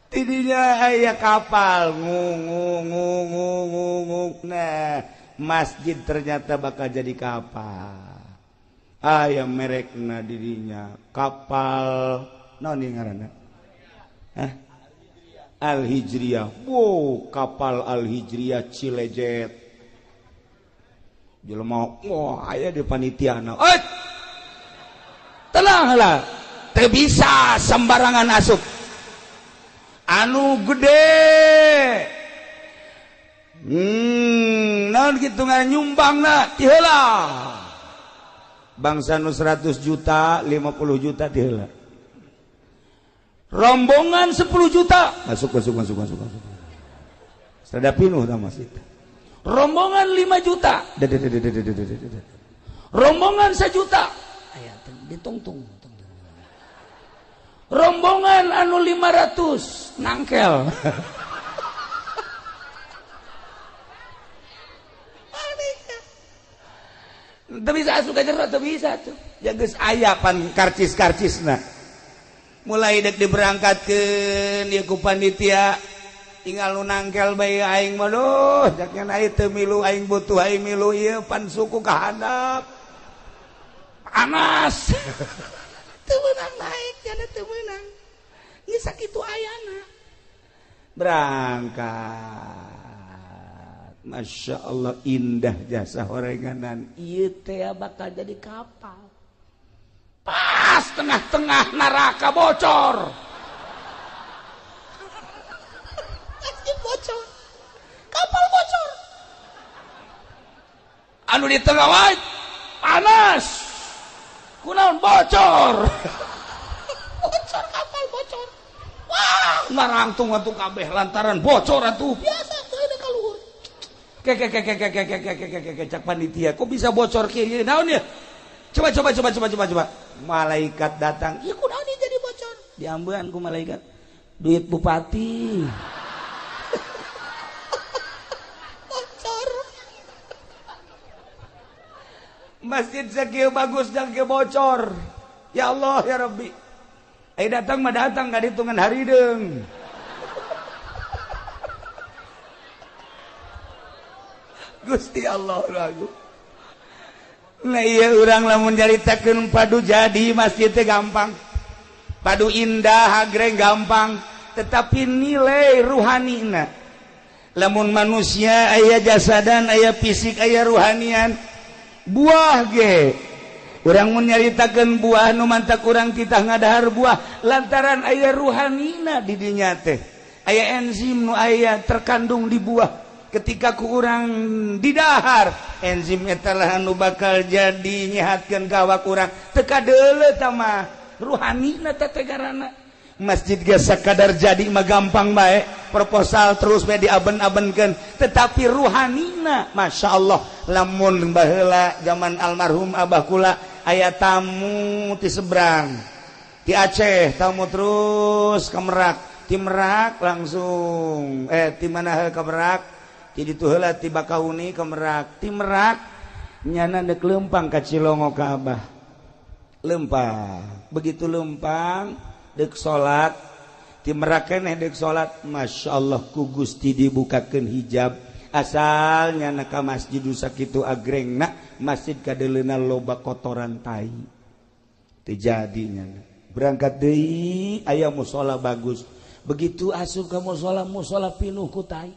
Tidinya aya kapal ngung ngung ngung ngung ngung. Nah, masjid ternyata bakal jadi kapal. Aya merekna dirinya kapal naon ieu ngaranna? Hah? Al Hijriyah. Wow, kapal Al Hijriyah Cilejet. Jelema wah aya di panitiana. Eh! Tenanglah. Teu bisa sembarangan asup. Anu gede. Naon kitu nyumbangna ti heula. Bangsa nu 100 juta, 50 juta ti heula. Rombongan 10 juta masuk masuk masuk masuk masuk. Sada pinuh tah masjid. Rombongan 5 juta. Rombongan 1 juta. Aya ditungtung. Rombongan anu 500 nangkel. Teu bisa asup ka jero, teu bisa tuh. Ya geus aya pan karcis-karcisna. Mulai dek diberangkatkeun ieu ku panitia, tinggal nu nangkel bae aing mah duh, jaknya aing teu milu aing butuh aing milu ieu pan suku ka handap. Panas. Teu meunang naik, jana teu meunang. Geus sakitu ayana. Berangkat. Masya Allah indah jasa horenganan. Ieu teh bakal jadi kapal. Pas tengah-tengah neraka bocor. Masjid bocor. Kapal bocor. Anu di tengah wae panas. Kunaon bocor. Bocor kapal bocor. Wah, narangtung atuh kabeh lantaran bocor atuh. Biasa teu ada ka luhur. Kek cak panitia, kok bisa bocor kieu naon ya? Coba coba coba coba coba coba. Malaikat datang, ieu kunaon ieu jadi bocor? Diambean ku malaikat. Duit bupati. Bocor. Masjid sakieu bagus dan kieu bocor. Ya Allah ya Rabbi. Ai datang mah datang ka ditungan harideung. Gusti Allah lagu. Nah iya urang lamun nyaritakeun padu jadi masjid teh gampang. Padu indah agreng gampang, tetapi nilai ruhanina. Lamun manusia aya jasadan, aya fisik, aya ruhanian. Buah ge. Urang mun nyaritakeun buah nu mantak urang titah ngadahar buah lantaran aya ruhanina di dinya teh. Aya enzim nu aya terkandung di buah. Ketika ku urang didahar enzim eta lah anu bakal jadi nyehatkeun ka awak urang. Teu kadeuleu tah mah ruhanina teh tegarana. Masjid ge sakadar jadi mah gampang bae, proposal terus bae diaben-abenkeun, tetapi ruhanina Masya Allah. Lamun baheula zaman almarhum abah kula aya tamu ti seberang ti Aceh, tamu terus ke Merak, ti Merak langsung ti mana ke Merak, ti ditu heula ti Bakauni ke Merak, ti Merak nyana deuk leumpang ka Cilongo ka abah. Leumpang, begitu leumpang deuk salat, ti Merak keneh deuk salat, Masya Allah ku Gusti dibukakeun hijab. Asal nyana ka masjid sakitu agrengna, masjid kadeuleuna loba kotoran tai. Teu jadi nyana. Berangkat deui aya musala bagus. Begitu asup ka musala, musala pinuh ku tai.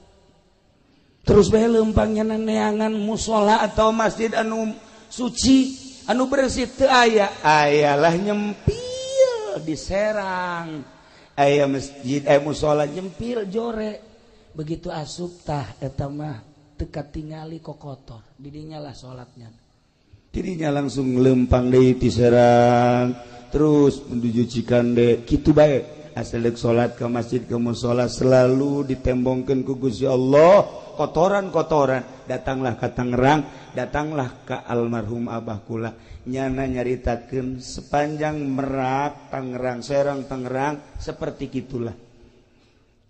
Terus bae leumpang nyana neangan musala atau masjid anu suci, anu bersih teu aya. Ayalah nyempil di Serang. Aya masjid, aya musola jempil jore. Begitu asup tah eta mah teu katingali kokotor. Didinya lah salatnya. Didinya langsung lempang deui ti Serang, terus menuju Cikande, kitu bae. Asal dek salat ke masjid ke musola selalu ditembongkeun ku Gusti Allah kotoran-kotoran. Datanglah ke Tangerang, datanglah ke almarhum abah kula, nyana nyaritakeun sepanjang Merak Tangerang Serang Tangerang seperti gitulah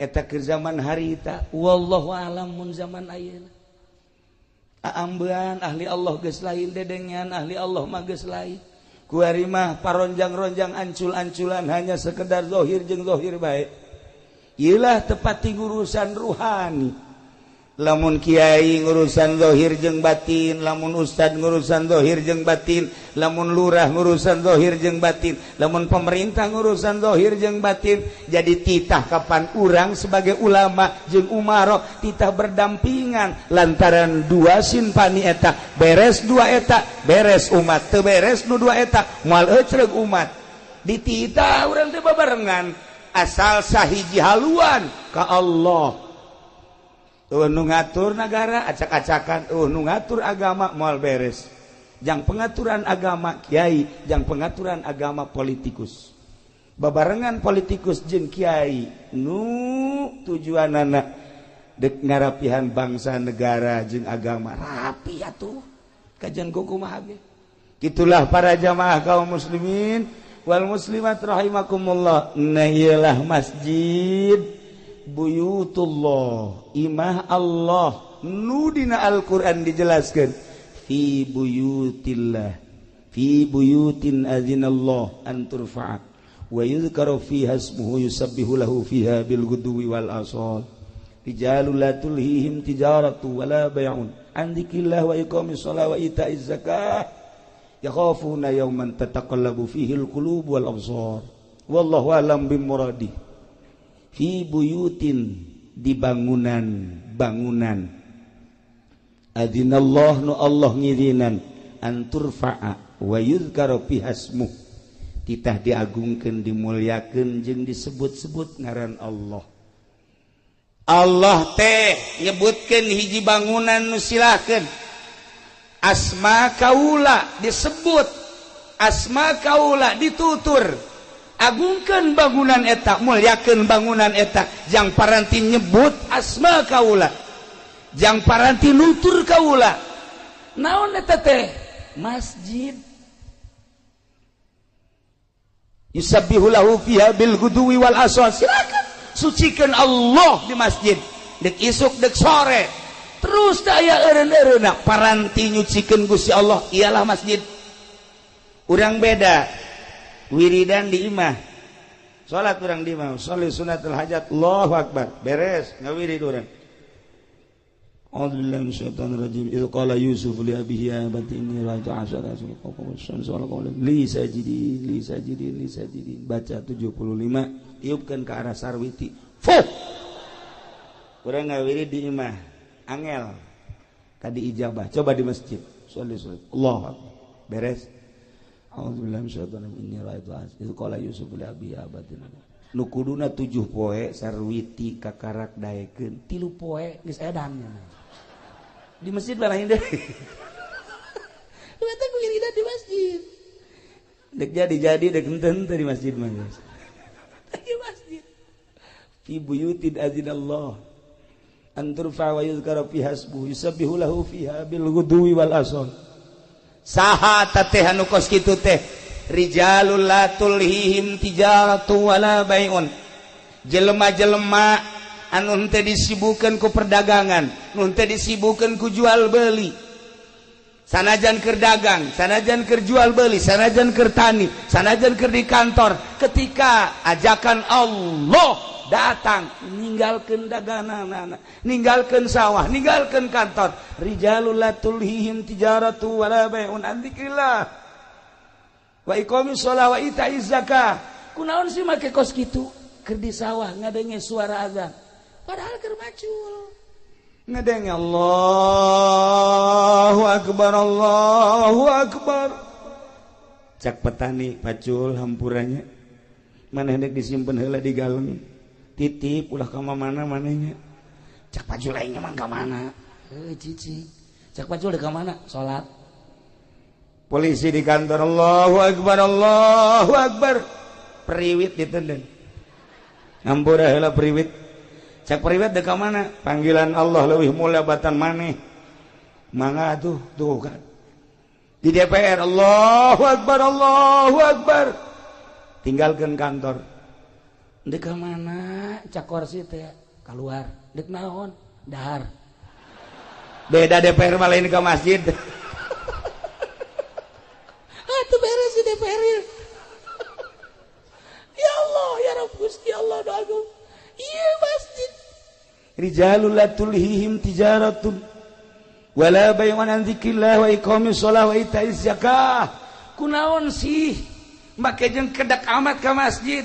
eta keur zaman harita. Wallahu alam mun zaman ayeuna aambean ahli Allah geus lain, dedengean ahli Allah mah geus lain. Kuari mah paronjang-ronjang ancul-anculan hanya sekedar zohir jeung zohir bae. Iyalah tepat ngurusan ruhani. Lamun kiai ngurusan zohir jeung batin, lamun ustad ngurusan zohir jeung batin, lamun lurah ngurusan zohir jeung batin, lamun pemerintah ngurusan zohir jeung batin. Jadi titah kapan urang sebagai ulama jeung umaro titah berdampingan lantaran dua sinpani eta beres, dua eta beres umat, teu beres nu dua eta moal ecreg umat. Dititah urang teh babarengan asal sahiji haluan ka Allah. Nu ngatur negara acak-acakan, nu ngatur agama moal beres. Jang pengaturan agama kiai, jang pengaturan agama politikus. Babarengan politikus jeung kiai nu tujuanana dek ngarapihan bangsa negara jeung agama rapi atuh. Kajian kumaha ge. Itulah para jamaah kaum muslimin wal muslimat rahimakumullah. Nah iyalah masjid buyutullah, imah Allah nu dina Al-Qur'an dijelaskan fi buyutillah, fi buyutin azinallah an turfa'a wa yuzkaru fiha ismuhu yusabbihu lahu fiha bil ghudwi wal asal rijalul la tulhihim tijaratu wala bay'un an dzikrillah wa iqamis shalah wa ita'iz zakah yakhafuna yawman tataqallabu fihi al qulub wal absar wallahu a'lam bimuradi. Fi buyutin, di bangunan-bangunan, adzinallah nu Allah ngizinan an turfa'a wa yuzkaru fiha ismuh, titah diagungkeun dimuliakeun jeung disebut-sebut ngaran Allah. Allah teh nyebutkeun hiji bangunan nu silahkeun asma kaula disebut, asma kaula ditutur. Agungkeun bangunan eta, muliakeun bangunan eta, jang paranti nyebut asma kaula, jang paranti nutur kaula. Naon eta teh? Masjid. Yusabbihu lahu fiha bil ghudwi wal asal. Silakan sucikan Allah di masjid, dek isuk dek sore. Terus teh aya eureun-eureunna paranti nyucikeun Gusti Allah, ialah masjid. Urang beda. Wiridan di imah, salat urang di imah, sholli sunnatul hajat, Allahu akbar, beres ngawirid urang. A'udzubillahi minasyaitonir rajim. Idz qala Yusuf li abihi ya abati inni ra'aytu asyara kawkaban li sajidin li sajidin li sajidin. Baca 75, tiupkeun ke arah sarwiti. Fuh. Urang ngawirid di imah, angel tadi ijabah. Coba di masjid, sholli sunat, Allahu akbar, beres. A'udzubillahi minasyaitonir rajim. Inni ra'aytu idz qala Yusuf li abihi ya abati. Nu kuduna 7 poe sarwiti kakarak daekeun 3 poe geus edan. Di masjid lain deui. Eta wiridan di masjid. Dek jadi-jadi dek henteu di masjid mah geus. Di masjid. Fi buyutin azinallah an turfa wa yuzkara fiha ismuhu yusabbihu lahu fiha bil ghudwi wal asal. Saha teh anu kos kitu teh? Rijalul la tulhihim tijaratu wala bai'un. Jelema-jelema anu henteu disibukeun ku perdagangan, nu henteu disibukeun ku jual beli. Sanajan keur dagang, sanajan keur jual beli, sanajan keur tani, sanajan keur di kantor, ketika ajakan Allah datang, ninggalkeun daganganana, ninggalkeun sawah, ninggalkeun kantor. Rijalul la tulhihim tijaratu wala bai'un an dzikrillah wa iqamis shalah wa ita'iz zakah. Kunaon sih make kos kitu? Keur di sawah ngadenge suara azan, padahal keur macul. Ngadenge Allahu akbar, Allahu akbar. Cak petani pacul hampurannya. Maneh dek disimpen heula di galeng. Titip ulah ka mana manehnya. Cak pajul aing mah ka mana? Heuh cicing. Cak pajul ka mana? Salat. Polisi di kantor, Allahu Akbar, Allahu Akbar. Periwit ditenden. Ngampura heula periwit. Cak periwit dek ka mana? Panggilan Allah leuwih mulia batan maneh. Mangga tuh, tuh kan. Di DPR, Allahu Akbar, Allahu Akbar. Tinggalkan kantor. Dek ka mana? Cak korsi teh keluar. Dek naon? Dahar. Beda DPR malah ini ke masjid. Itu beres di DPR. Ya Allah, ya Rabb Gusti Allah doaku. Iya masjid. Rijalul la tulhihim tijaratun wala bay'un an dzikrillah wa iqamis shalah wa ita'iz zakah. Kunaon sih make jeung kedak amat ka masjid.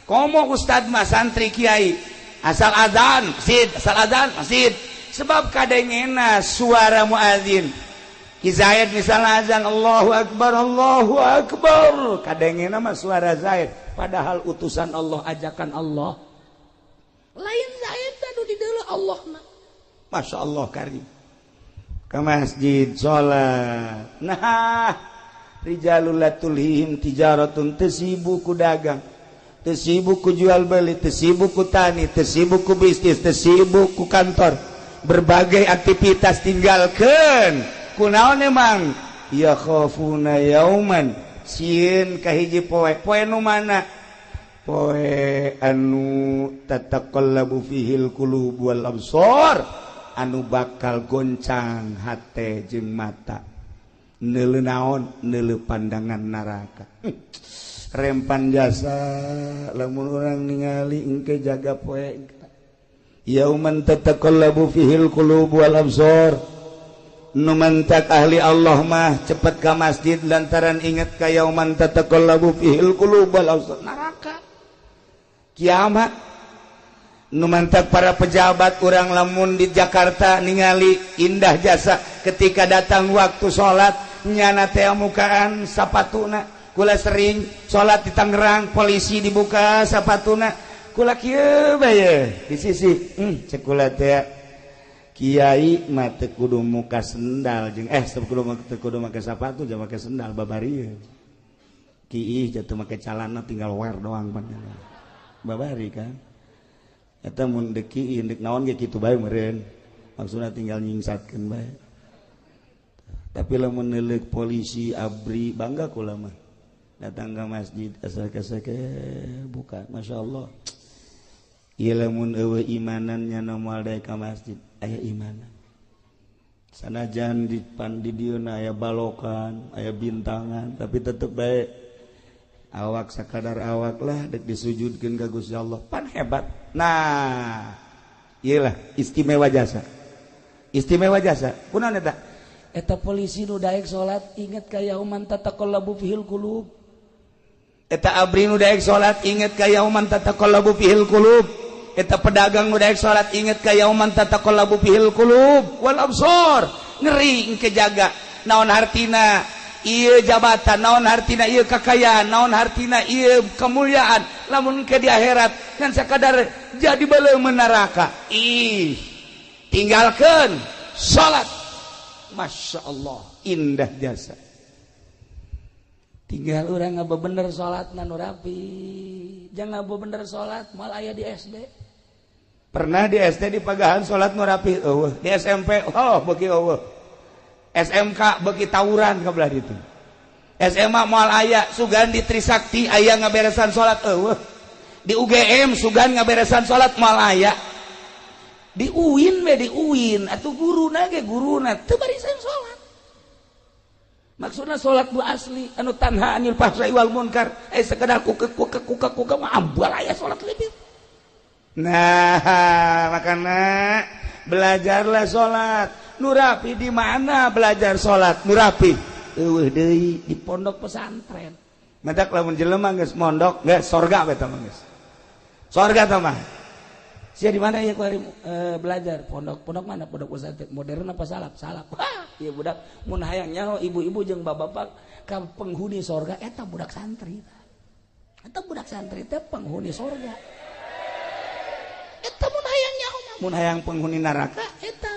Komo ustad mah santri kiai. Asal azan masjid, asal azan masjid. Sebab kadengena suara muadzin. Ki Zaid misalnya azan Allahu Akbar, Allahu Akbar, kadengena mah suara Zaid, padahal utusan Allah, ajakan Allah. Lain Zaid anu di deuleu Allah mah. Masya Allah karim. Ke masjid salat. Nah, rijalul la tulhihim tijaratun, teu sibuk ku dagang, teu sibuk ku jual beli, teu sibuk ku tani, teu sibuk ku bisnis, teu sibuk ku kantor. Berbagai aktivitas tinggalkan. Kunaon emang ya khafuna yauman, sieun ka hiji poe. Poe nu mana? Poe anu tataqallabu fihil qulub wal absar, anu bakal goncang hate jeung mata. Neuleu naon? Neuleu pandangan neraka. Rempan jasa lamun urang ningali engke jaga poe. Yauman tataqallabu fihil qulub wal absar. Nu mantak ahli Allah mah cepet ka masjid lantaran inget ka yauman tataqallabu fihil qulub wal absar, neraka kiamat. Nu mantak para pejabat urang lamun di Jakarta ningali indah jasa ketika datang waktu salat nyana teh mukaan sapatuna. Kula sering salat di Tangerang, polisi dibuka sapatuna, kula kieu bae di sisi cek kula teh kiai mah teu kudu muka sendal jeung teu kudu make sapatu jeung make sendal babari. Kiih jatuh make calana tinggal wear doang pan. Babari kan. Eta mun deuk kiih deuk naon ge kitu bae meureun. Maksudna tinggal nyingsatkeun bae. Tapi lamun neuleuk polisi abri bangga kula mah. Datang ke masjid asal kasake buka, masyaallah. Ieu lamun eueuh imanannya moal daek ka masjid. Aya imanan. Sanajan di pan di dieu aya balokan, aya bintangan, tapi tetep bae awak sakadar awak lah dek disujudkeun ka Gusti Allah. Pan hebat. Nah, ieu lah istimewa jasa. Istimewa jasa. Kunaon eta? Eta polisi nu daek salat inget ka yauman tataqallabu fihil qulub. Eta abri nu daek salat inget ka yauman tataqallabu fihil qulub. Eta pedagang nu daek salat inget ka yauman tataqallabu fihil qulub wal absar. Ngeri engke jaga. Naon hartina ieu jabatan, naon hartina ieu kakayaan, naon hartina ieu kemuliaan. Lamun engke di akhirat ngan sakadar jadi beuleum neraka. Ih, tinggalkeun salat. Masya Allah, indah jasa. Tinggal urang ngabebener salatna nu rapi. Jangan ngabebener salat moal aya di SD. Pernah di SD di pagahan salat nu rapi eueuh, di SMP oh beuki eueuh. SMK beuki tawuran ka belah ditu. SMA moal aya, sugan di Trisakti aya ngaberesan salat eueuh. Di UGM sugan ngaberesan salat moal aya. Di UIN we di UIN atuh guruna ge guruna teu barisan salat. Maksudna salat nu asli anu tanha anil fahsai wal munkar, sekedar kukek kukek kukek kukek mah ambal aya salat lebih. Nah, makana belajarlah salat. Nu rapi di mana belajar salat? Nu rapi eueuh deui di pondok pesantren. Matak lamun jelema geus mondok geus sorga we tah mah geus. Sorga tah mah. Sia di mana ya ku hari belajar? Pondok, pondok mana? Pondok pesantren modern apa salaf? Salaf. Wah, ieu budak mun hayang nyaho ibu-ibu jeung bapak-bapak ka penghuni sorga eta budak santri. Eta budak santri teh penghuni sorga. Eta mun hayang nyaho mah, mun hayang penghuni neraka eta.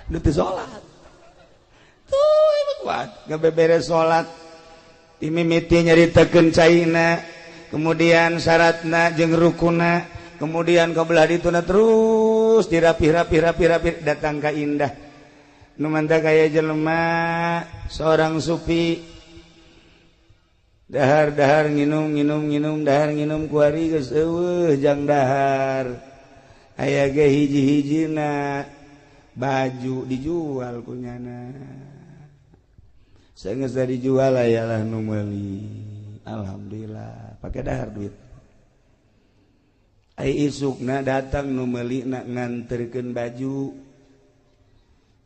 Nu teu salat. Tuh emang kuat, ngabeberes salat. Dimimiti nyaritakeun caina, kemudian syaratna jeung rukuna, kemudian ka belah dituna terus dirapih-rapih-rapih-rapih datang ka indah. Nu mantap kaya jelema seorang sufi dahar-dahar nginum nginum nginum dahar nginum kuari geus eueuh jang dahar. Aya ge hiji-hijina baju dijual ku nyana. Saenggeus dijual ayalah nu meuli. Alhamdulillah pake dahar duit. Ai isukna datang nu meuli na nganterkeun baju.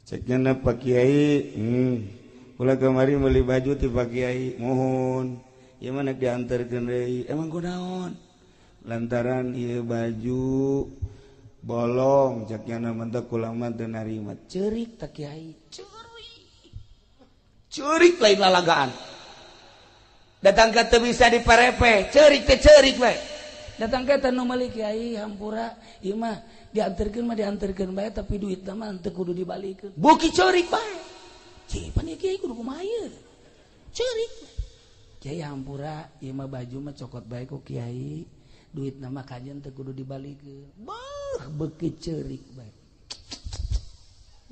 Cek nyana Pak Kiai, kula kamari meuli baju ti Pak Kiai, mohon. Ieu mah nek dianterkeun deui. Emang kunaon? Lantaran ieu baju bolong cek nyana mah kula mah teu narima. Ceurik ta Kiai, ceurik. Ceurik lain lalagaan. Datang ka teu bisa diparepe, ceurik teh ceurik we. Datang ka teh nu meuli Kiai hampura, ieu mah dianterkeun mah dianterkeun bae tapi duitna mah teu kudu dibalikeun. Buki ceurik bae. Cih, pan ieu Kiai kudu kumaha ieu? Ceurik. Kiai hampura, ieu mah baju mah cokot bae ku Kiai, duitna mah kajen teu kudu dibalikeun. Beuh, beuki ceurik bae.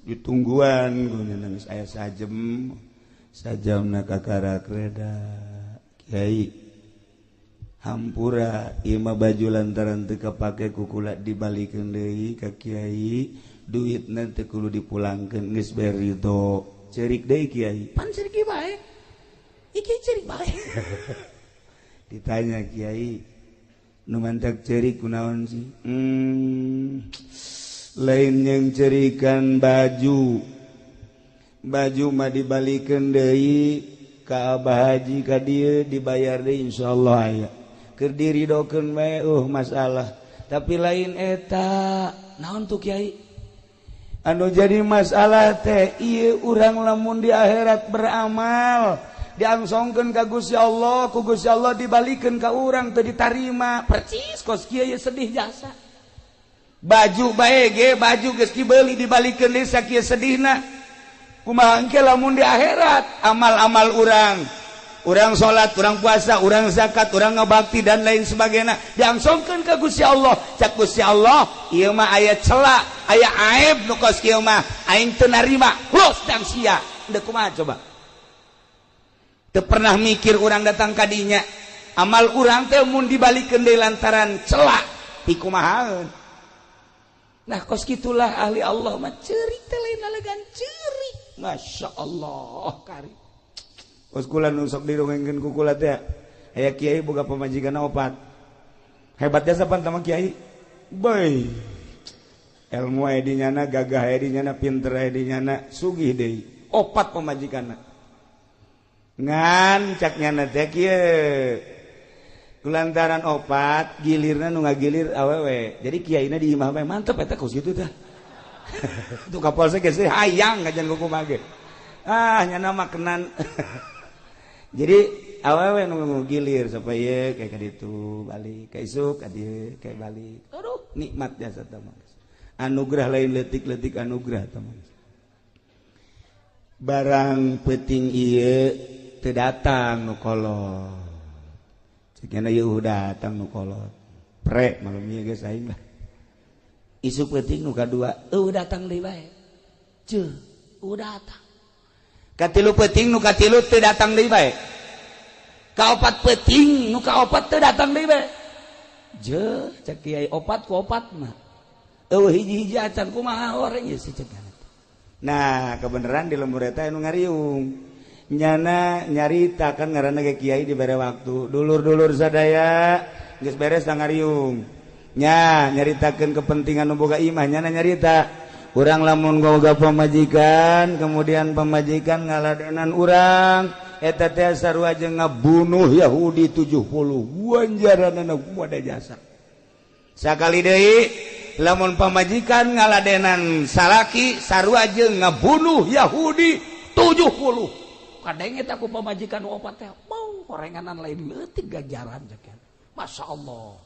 Ditungguan guna nangis aya sajem. Sajamna kakarak reda. Kiai hampura ieu mah baju lantaran teu kapake ku kula dibalikeun deui ka Kiai, duitna teu kudu dipulangkeun geus bae ridho. Ceurik deui Kiai. Pan ceurik bae. Iki ceurik bae. Ditanya Kiai, nu mantak ceurik kunaon sih? Lain yang cerikan baju. Baju mah dibalikeun deui ka Abah Haji ka dieu dibayar deui insyaallah aya. Keur diridokeun bae masalah. Tapi lain eta, naon tuh Kiai? Anu jadi masalah teh ieu urang lamun di akhirat beramal, diangsongkeun ka Gusti Allah, ku Gusti Allah dibalikeun ka urang teu ditarima. Percis kos kieu sedih jasa. Baju bae ge, baju geus dibeli dibalikeun deui sakieu sedihna. Kumaha engke lamun di akhirat amal-amal urang, urang salat, urang puasa, urang zakat, urang ngabakti dan lain sebagainya diangsongkeun ka Gusti Allah. Cak Gusti Allah, ieu mah aya cela, aya aib nu kos kieu mah aing teu narima. Los dang sia. Deuk kumaha coba? Teu pernah mikir urang datang ka dinya. Amal urang teh mun dibalikeun deui lantaran cela, pikumahaeun. Nah kos kitulah ahli Allah mah ceurik teh lain lalagan ceurik. Masya Allah kari. Kos kula nu sok dirongengkeun ku kula teh aya kiai boga pamajikan opat. Hebat jasa pan tama kiai. Bae. Ilmu aya di nyana, gagah aya di nyana, pinter aya di nyana, sugih deui. Opat pamajikanna. Ngan cak nyana teh kieu. Kulantaran opat gilirna nu ngagilir awewe. Jadi kiaina di imah bae mantep eta kos kitu tah. Tuh kapal saya geus hayang kajian kumaha ge. Ah nyana makanan. Jadi awewe nu gilir supaya kayak kaditu balik ka isuk ka dieu kayak balik. Aduh nikmat jasa tah mah. Anugerah lain leutik-leutik anugerah tah mah. Barang peuting ieu teu datang nu kolot. Cekna ieu datang nu kolot. Pre malum ieu geus aing lah. Isuk peuting nu kadua eueuh datang deui bae. Ceuh, eueuh datang. Katilu peuting nu katilu teu datang deui bae. Kaopat peuting nu kaopat teu datang deui bae. Jeuh, cek kiai opat ku opat mah. Eueuh hiji-hiji acan kumaha horeng ieu si cek. Nah, kebenaran di lembur eta anu ngariung. Nyana nyarita kan ngaranna ge kiai dibere waktu. Dulur-dulur sadaya geus beres ngariung. Nya nyaritakeun kepentingan nu boga imah nyana nyarita. Urang lamun boga pamajikan, kemudian pamajikan ngaladenan urang, eta teh sarua jeung ngabunuh Yahudi 70. Wanjaranana kumaha jasa. Sakali deui lamun pamajikan ngaladenan salaki sarua jeung ngabunuh Yahudi 70. Kadenge teh ku pamajikan nu opat teh. Bau horenganan lain leutik ganjaran cek. Masya Allah.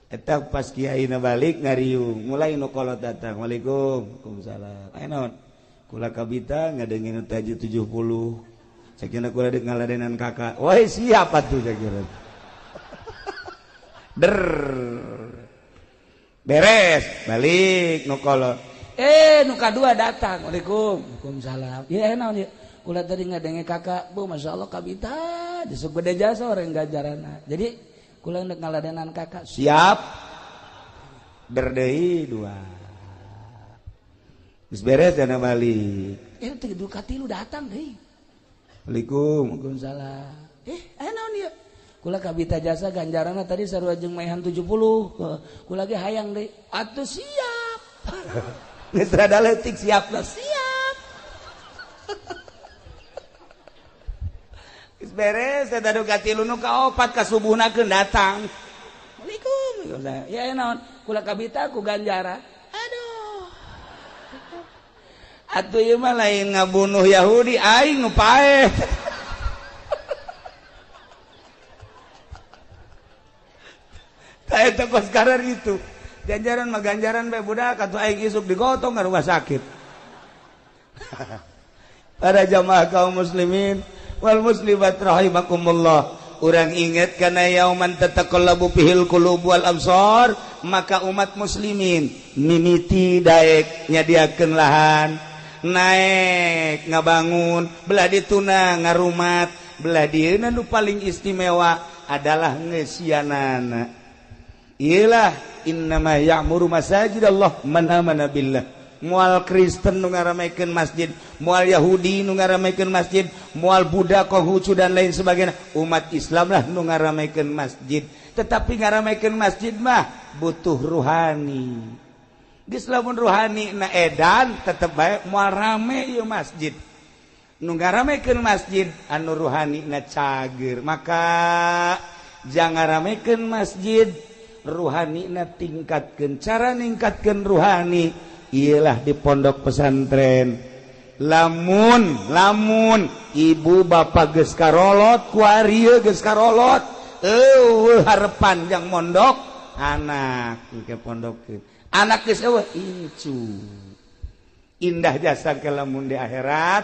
Eta pas kiai na balik ngariung, mulai nu kolot datang. Waalaikum, waalaikumsalam. Aya naon? Kula kabita ngadengin tahajud 70. Sakina kula deuk ngaladenan kakak. Woi siap atuh sakira. Der. Beres, balik nu kolot. Nu kadua datang. Waalaikum, waalaikumsalam. Ieu naon ieu? Kula tadi ngadenge kakak, bu Masya Allah kabita, disuk gede jasa orang ganjaranna. Jadi kula nek ngaladenan kakak, siap. Berdei dua. Geus beres dana balik. Teh du katilu datang deui. Waalaikum, waalaikumsalam. Aya naon ieu? Kula kabita jasa ganjaranna tadi sarua jeung maehan 70. Kula ge hayang deui. Atuh siap. Geus rada leutik siap lah, siap. Geus beres eta du katilu nu kaopat ka subuhna keun datang. Waalaikum. Ya naon? Kula kabita ku ganjaran. Aduh. Atuh ieu mah lain ngabunuh Yahudi aing nu paeh. Tah eta kos karar itu. Ganjaran mah ganjaran bae budak atuh aing isuk digotong ka rumah sakit. Para jamaah kaum muslimin wal muslimat rahimakumullah. Urang ingat kana yauman tataqallabu fihil qulub wal absar, maka umat muslimin mimiti daek nyadiakeun lahan, naek ngabangun, belah dituna ngarumat, belah dieuna nu paling istimewa adalah ngeusianana. Iyalah innama ya'muru masajidallah man amana billah. Moal Kristen nu ngaramekeun masjid, moal Yahudi nu ngaramekeun masjid, moal Buddha, Konghucu dan lain sebagainya. Umat Islam lah nu ngaramekeun masjid. Tetapi ngaramekeun masjid mah butuh ruhani. Geus lamun ruhani na edan tetep bae moal rame ieu masjid. Nu ngaramekeun masjid anu ruhani na cager. Maka jangan ngaramekeun masjid, ruhani na tingkatkeun. Cara ningkatkeun ruhani ialah di pondok pesantren. Lamun lamun ibu bapak geus karolot kuari geus karolot eueuh harepan jang mondok anak ke pondokkeun anak geus eueuh incu indah jasa ke lamun di akhirat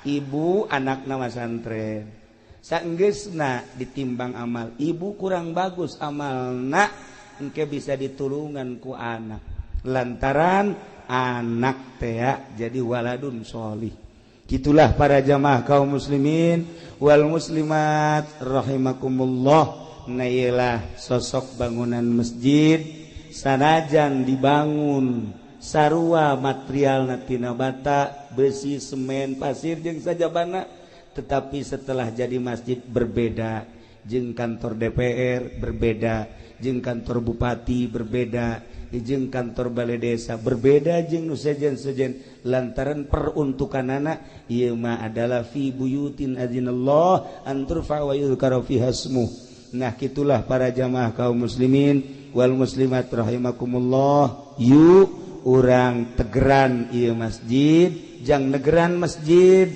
ibu anakna masantren saenggeusna ditimbang amal ibu kurang bagus amalna engke bisa ditulungan ku anak lantaran anak teh jadi waladun sholih. Gitulah para jamaah kaum muslimin wal muslimat rahimakumullah. Nah iyalah sosok bangunan masjid sanajan dibangun sarua material tina bata, besi, semen, pasir jeung sajabana, tetapi setelah jadi masjid berbeda jeung kantor DPR berbeda, jeung kantor bupati berbeda, jeung kantor balai desa berbeda, jeung nu sejen-sejen lantaran peruntukanana ieu mah adalah fi buyutin azinallah an turfa wa yuzkara fiha ismuh. Nah kitulah para jamaah kaum muslimin wal muslimat rahimakumullah. Yuk urang tegeran ieu masjid, jang negeran masjid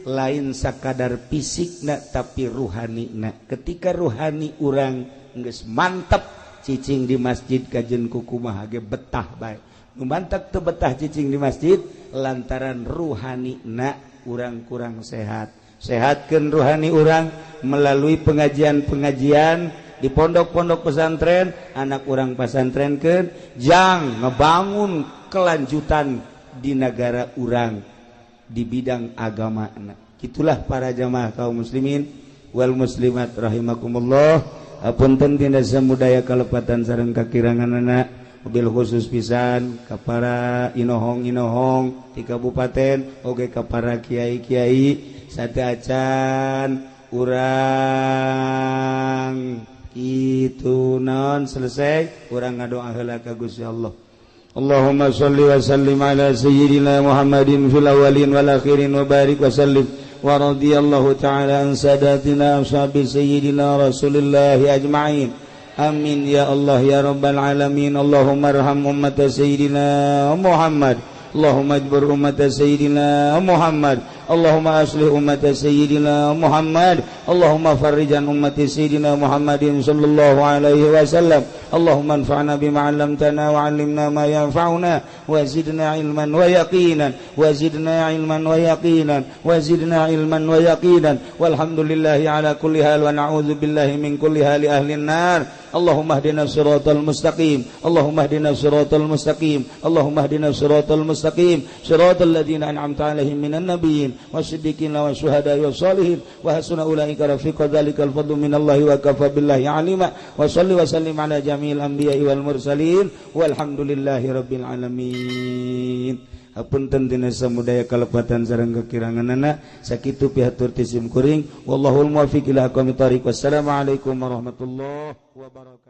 lain sakadar fisikna tapi ruhanina. Ketika ruhani urang geus mantep cicing di masjid kajen kukumaha ge betah bae. Nu mantep teu betah cicing di masjid lantaran ruhanina urang kurang sehat. Sehatkeun ruhani urang melalui pengajian-pengajian di pondok-pondok pesantren, anak urang pesantrenkeun jang ngebangun kelanjutan di negara urang di bidang agama. Itulah para jamaah kaum muslimin wal muslimat rahimakumullah. Apunten tindak samudaya kalepatan sareng kakiranganana, mobil khusus pisan ka para inohong-inohong di kabupaten oge ka para kiai-kiai sateuacan urang itu naon selesai urang ngadoa heula ka Gusti Allah. Allahumma shalli wa sallim ala sayyidina Muhammadin fil awwalin wal akhirin wa barik wa sallim wa radiyallahu ta'ala an sadatina ashabi sayyidina Rasulillah ajma'in. Amin ya Allah ya rabbal alamin. Allahumma arham ummata sayyidina Muhammad. Allahumma ajbur ummata sayyidina Muhammad. Allahumma aslih ummat sayyidina Muhammad. Allahumma farrij an ummati sayyidina Muhammadin sallallahu alaihi wasallam. Allahumma anfa'na bima 'allamtana wa 'allimna ma yanfa'una wa zidna ilman wa yaqinan wa zidna ilman wa yaqinan wa zidna ilman wa yaqinan. Walhamdulillahi ala kulli hal wa na'udzu billahi min kulli hali ahli nar. Allahumma hdina siratal mustaqim. Allahumma hdina siratal mustaqim. Allahumma hdina siratal mustaqim, siratal ladzina an'amta 'alaihim minan nabiyyin wasiddiqin wasyuhada'i wassalihin wa hasuna ulaika rafiqa. Dzalikal fadlu minallahi wa kafa billahi alima. Wa salli wa sallim ala jami'il anbiya'i wal mursalin, walhamdulillahi rabbil alamin. Hapunten tina samudaya kalepatan sareng kekiranganana. Sakitu pihatur ti sim kuring. Wallahul muwaffiq ila aqwamit thoriq. Wassalamualaikum warahmatullahi wabarakatuh.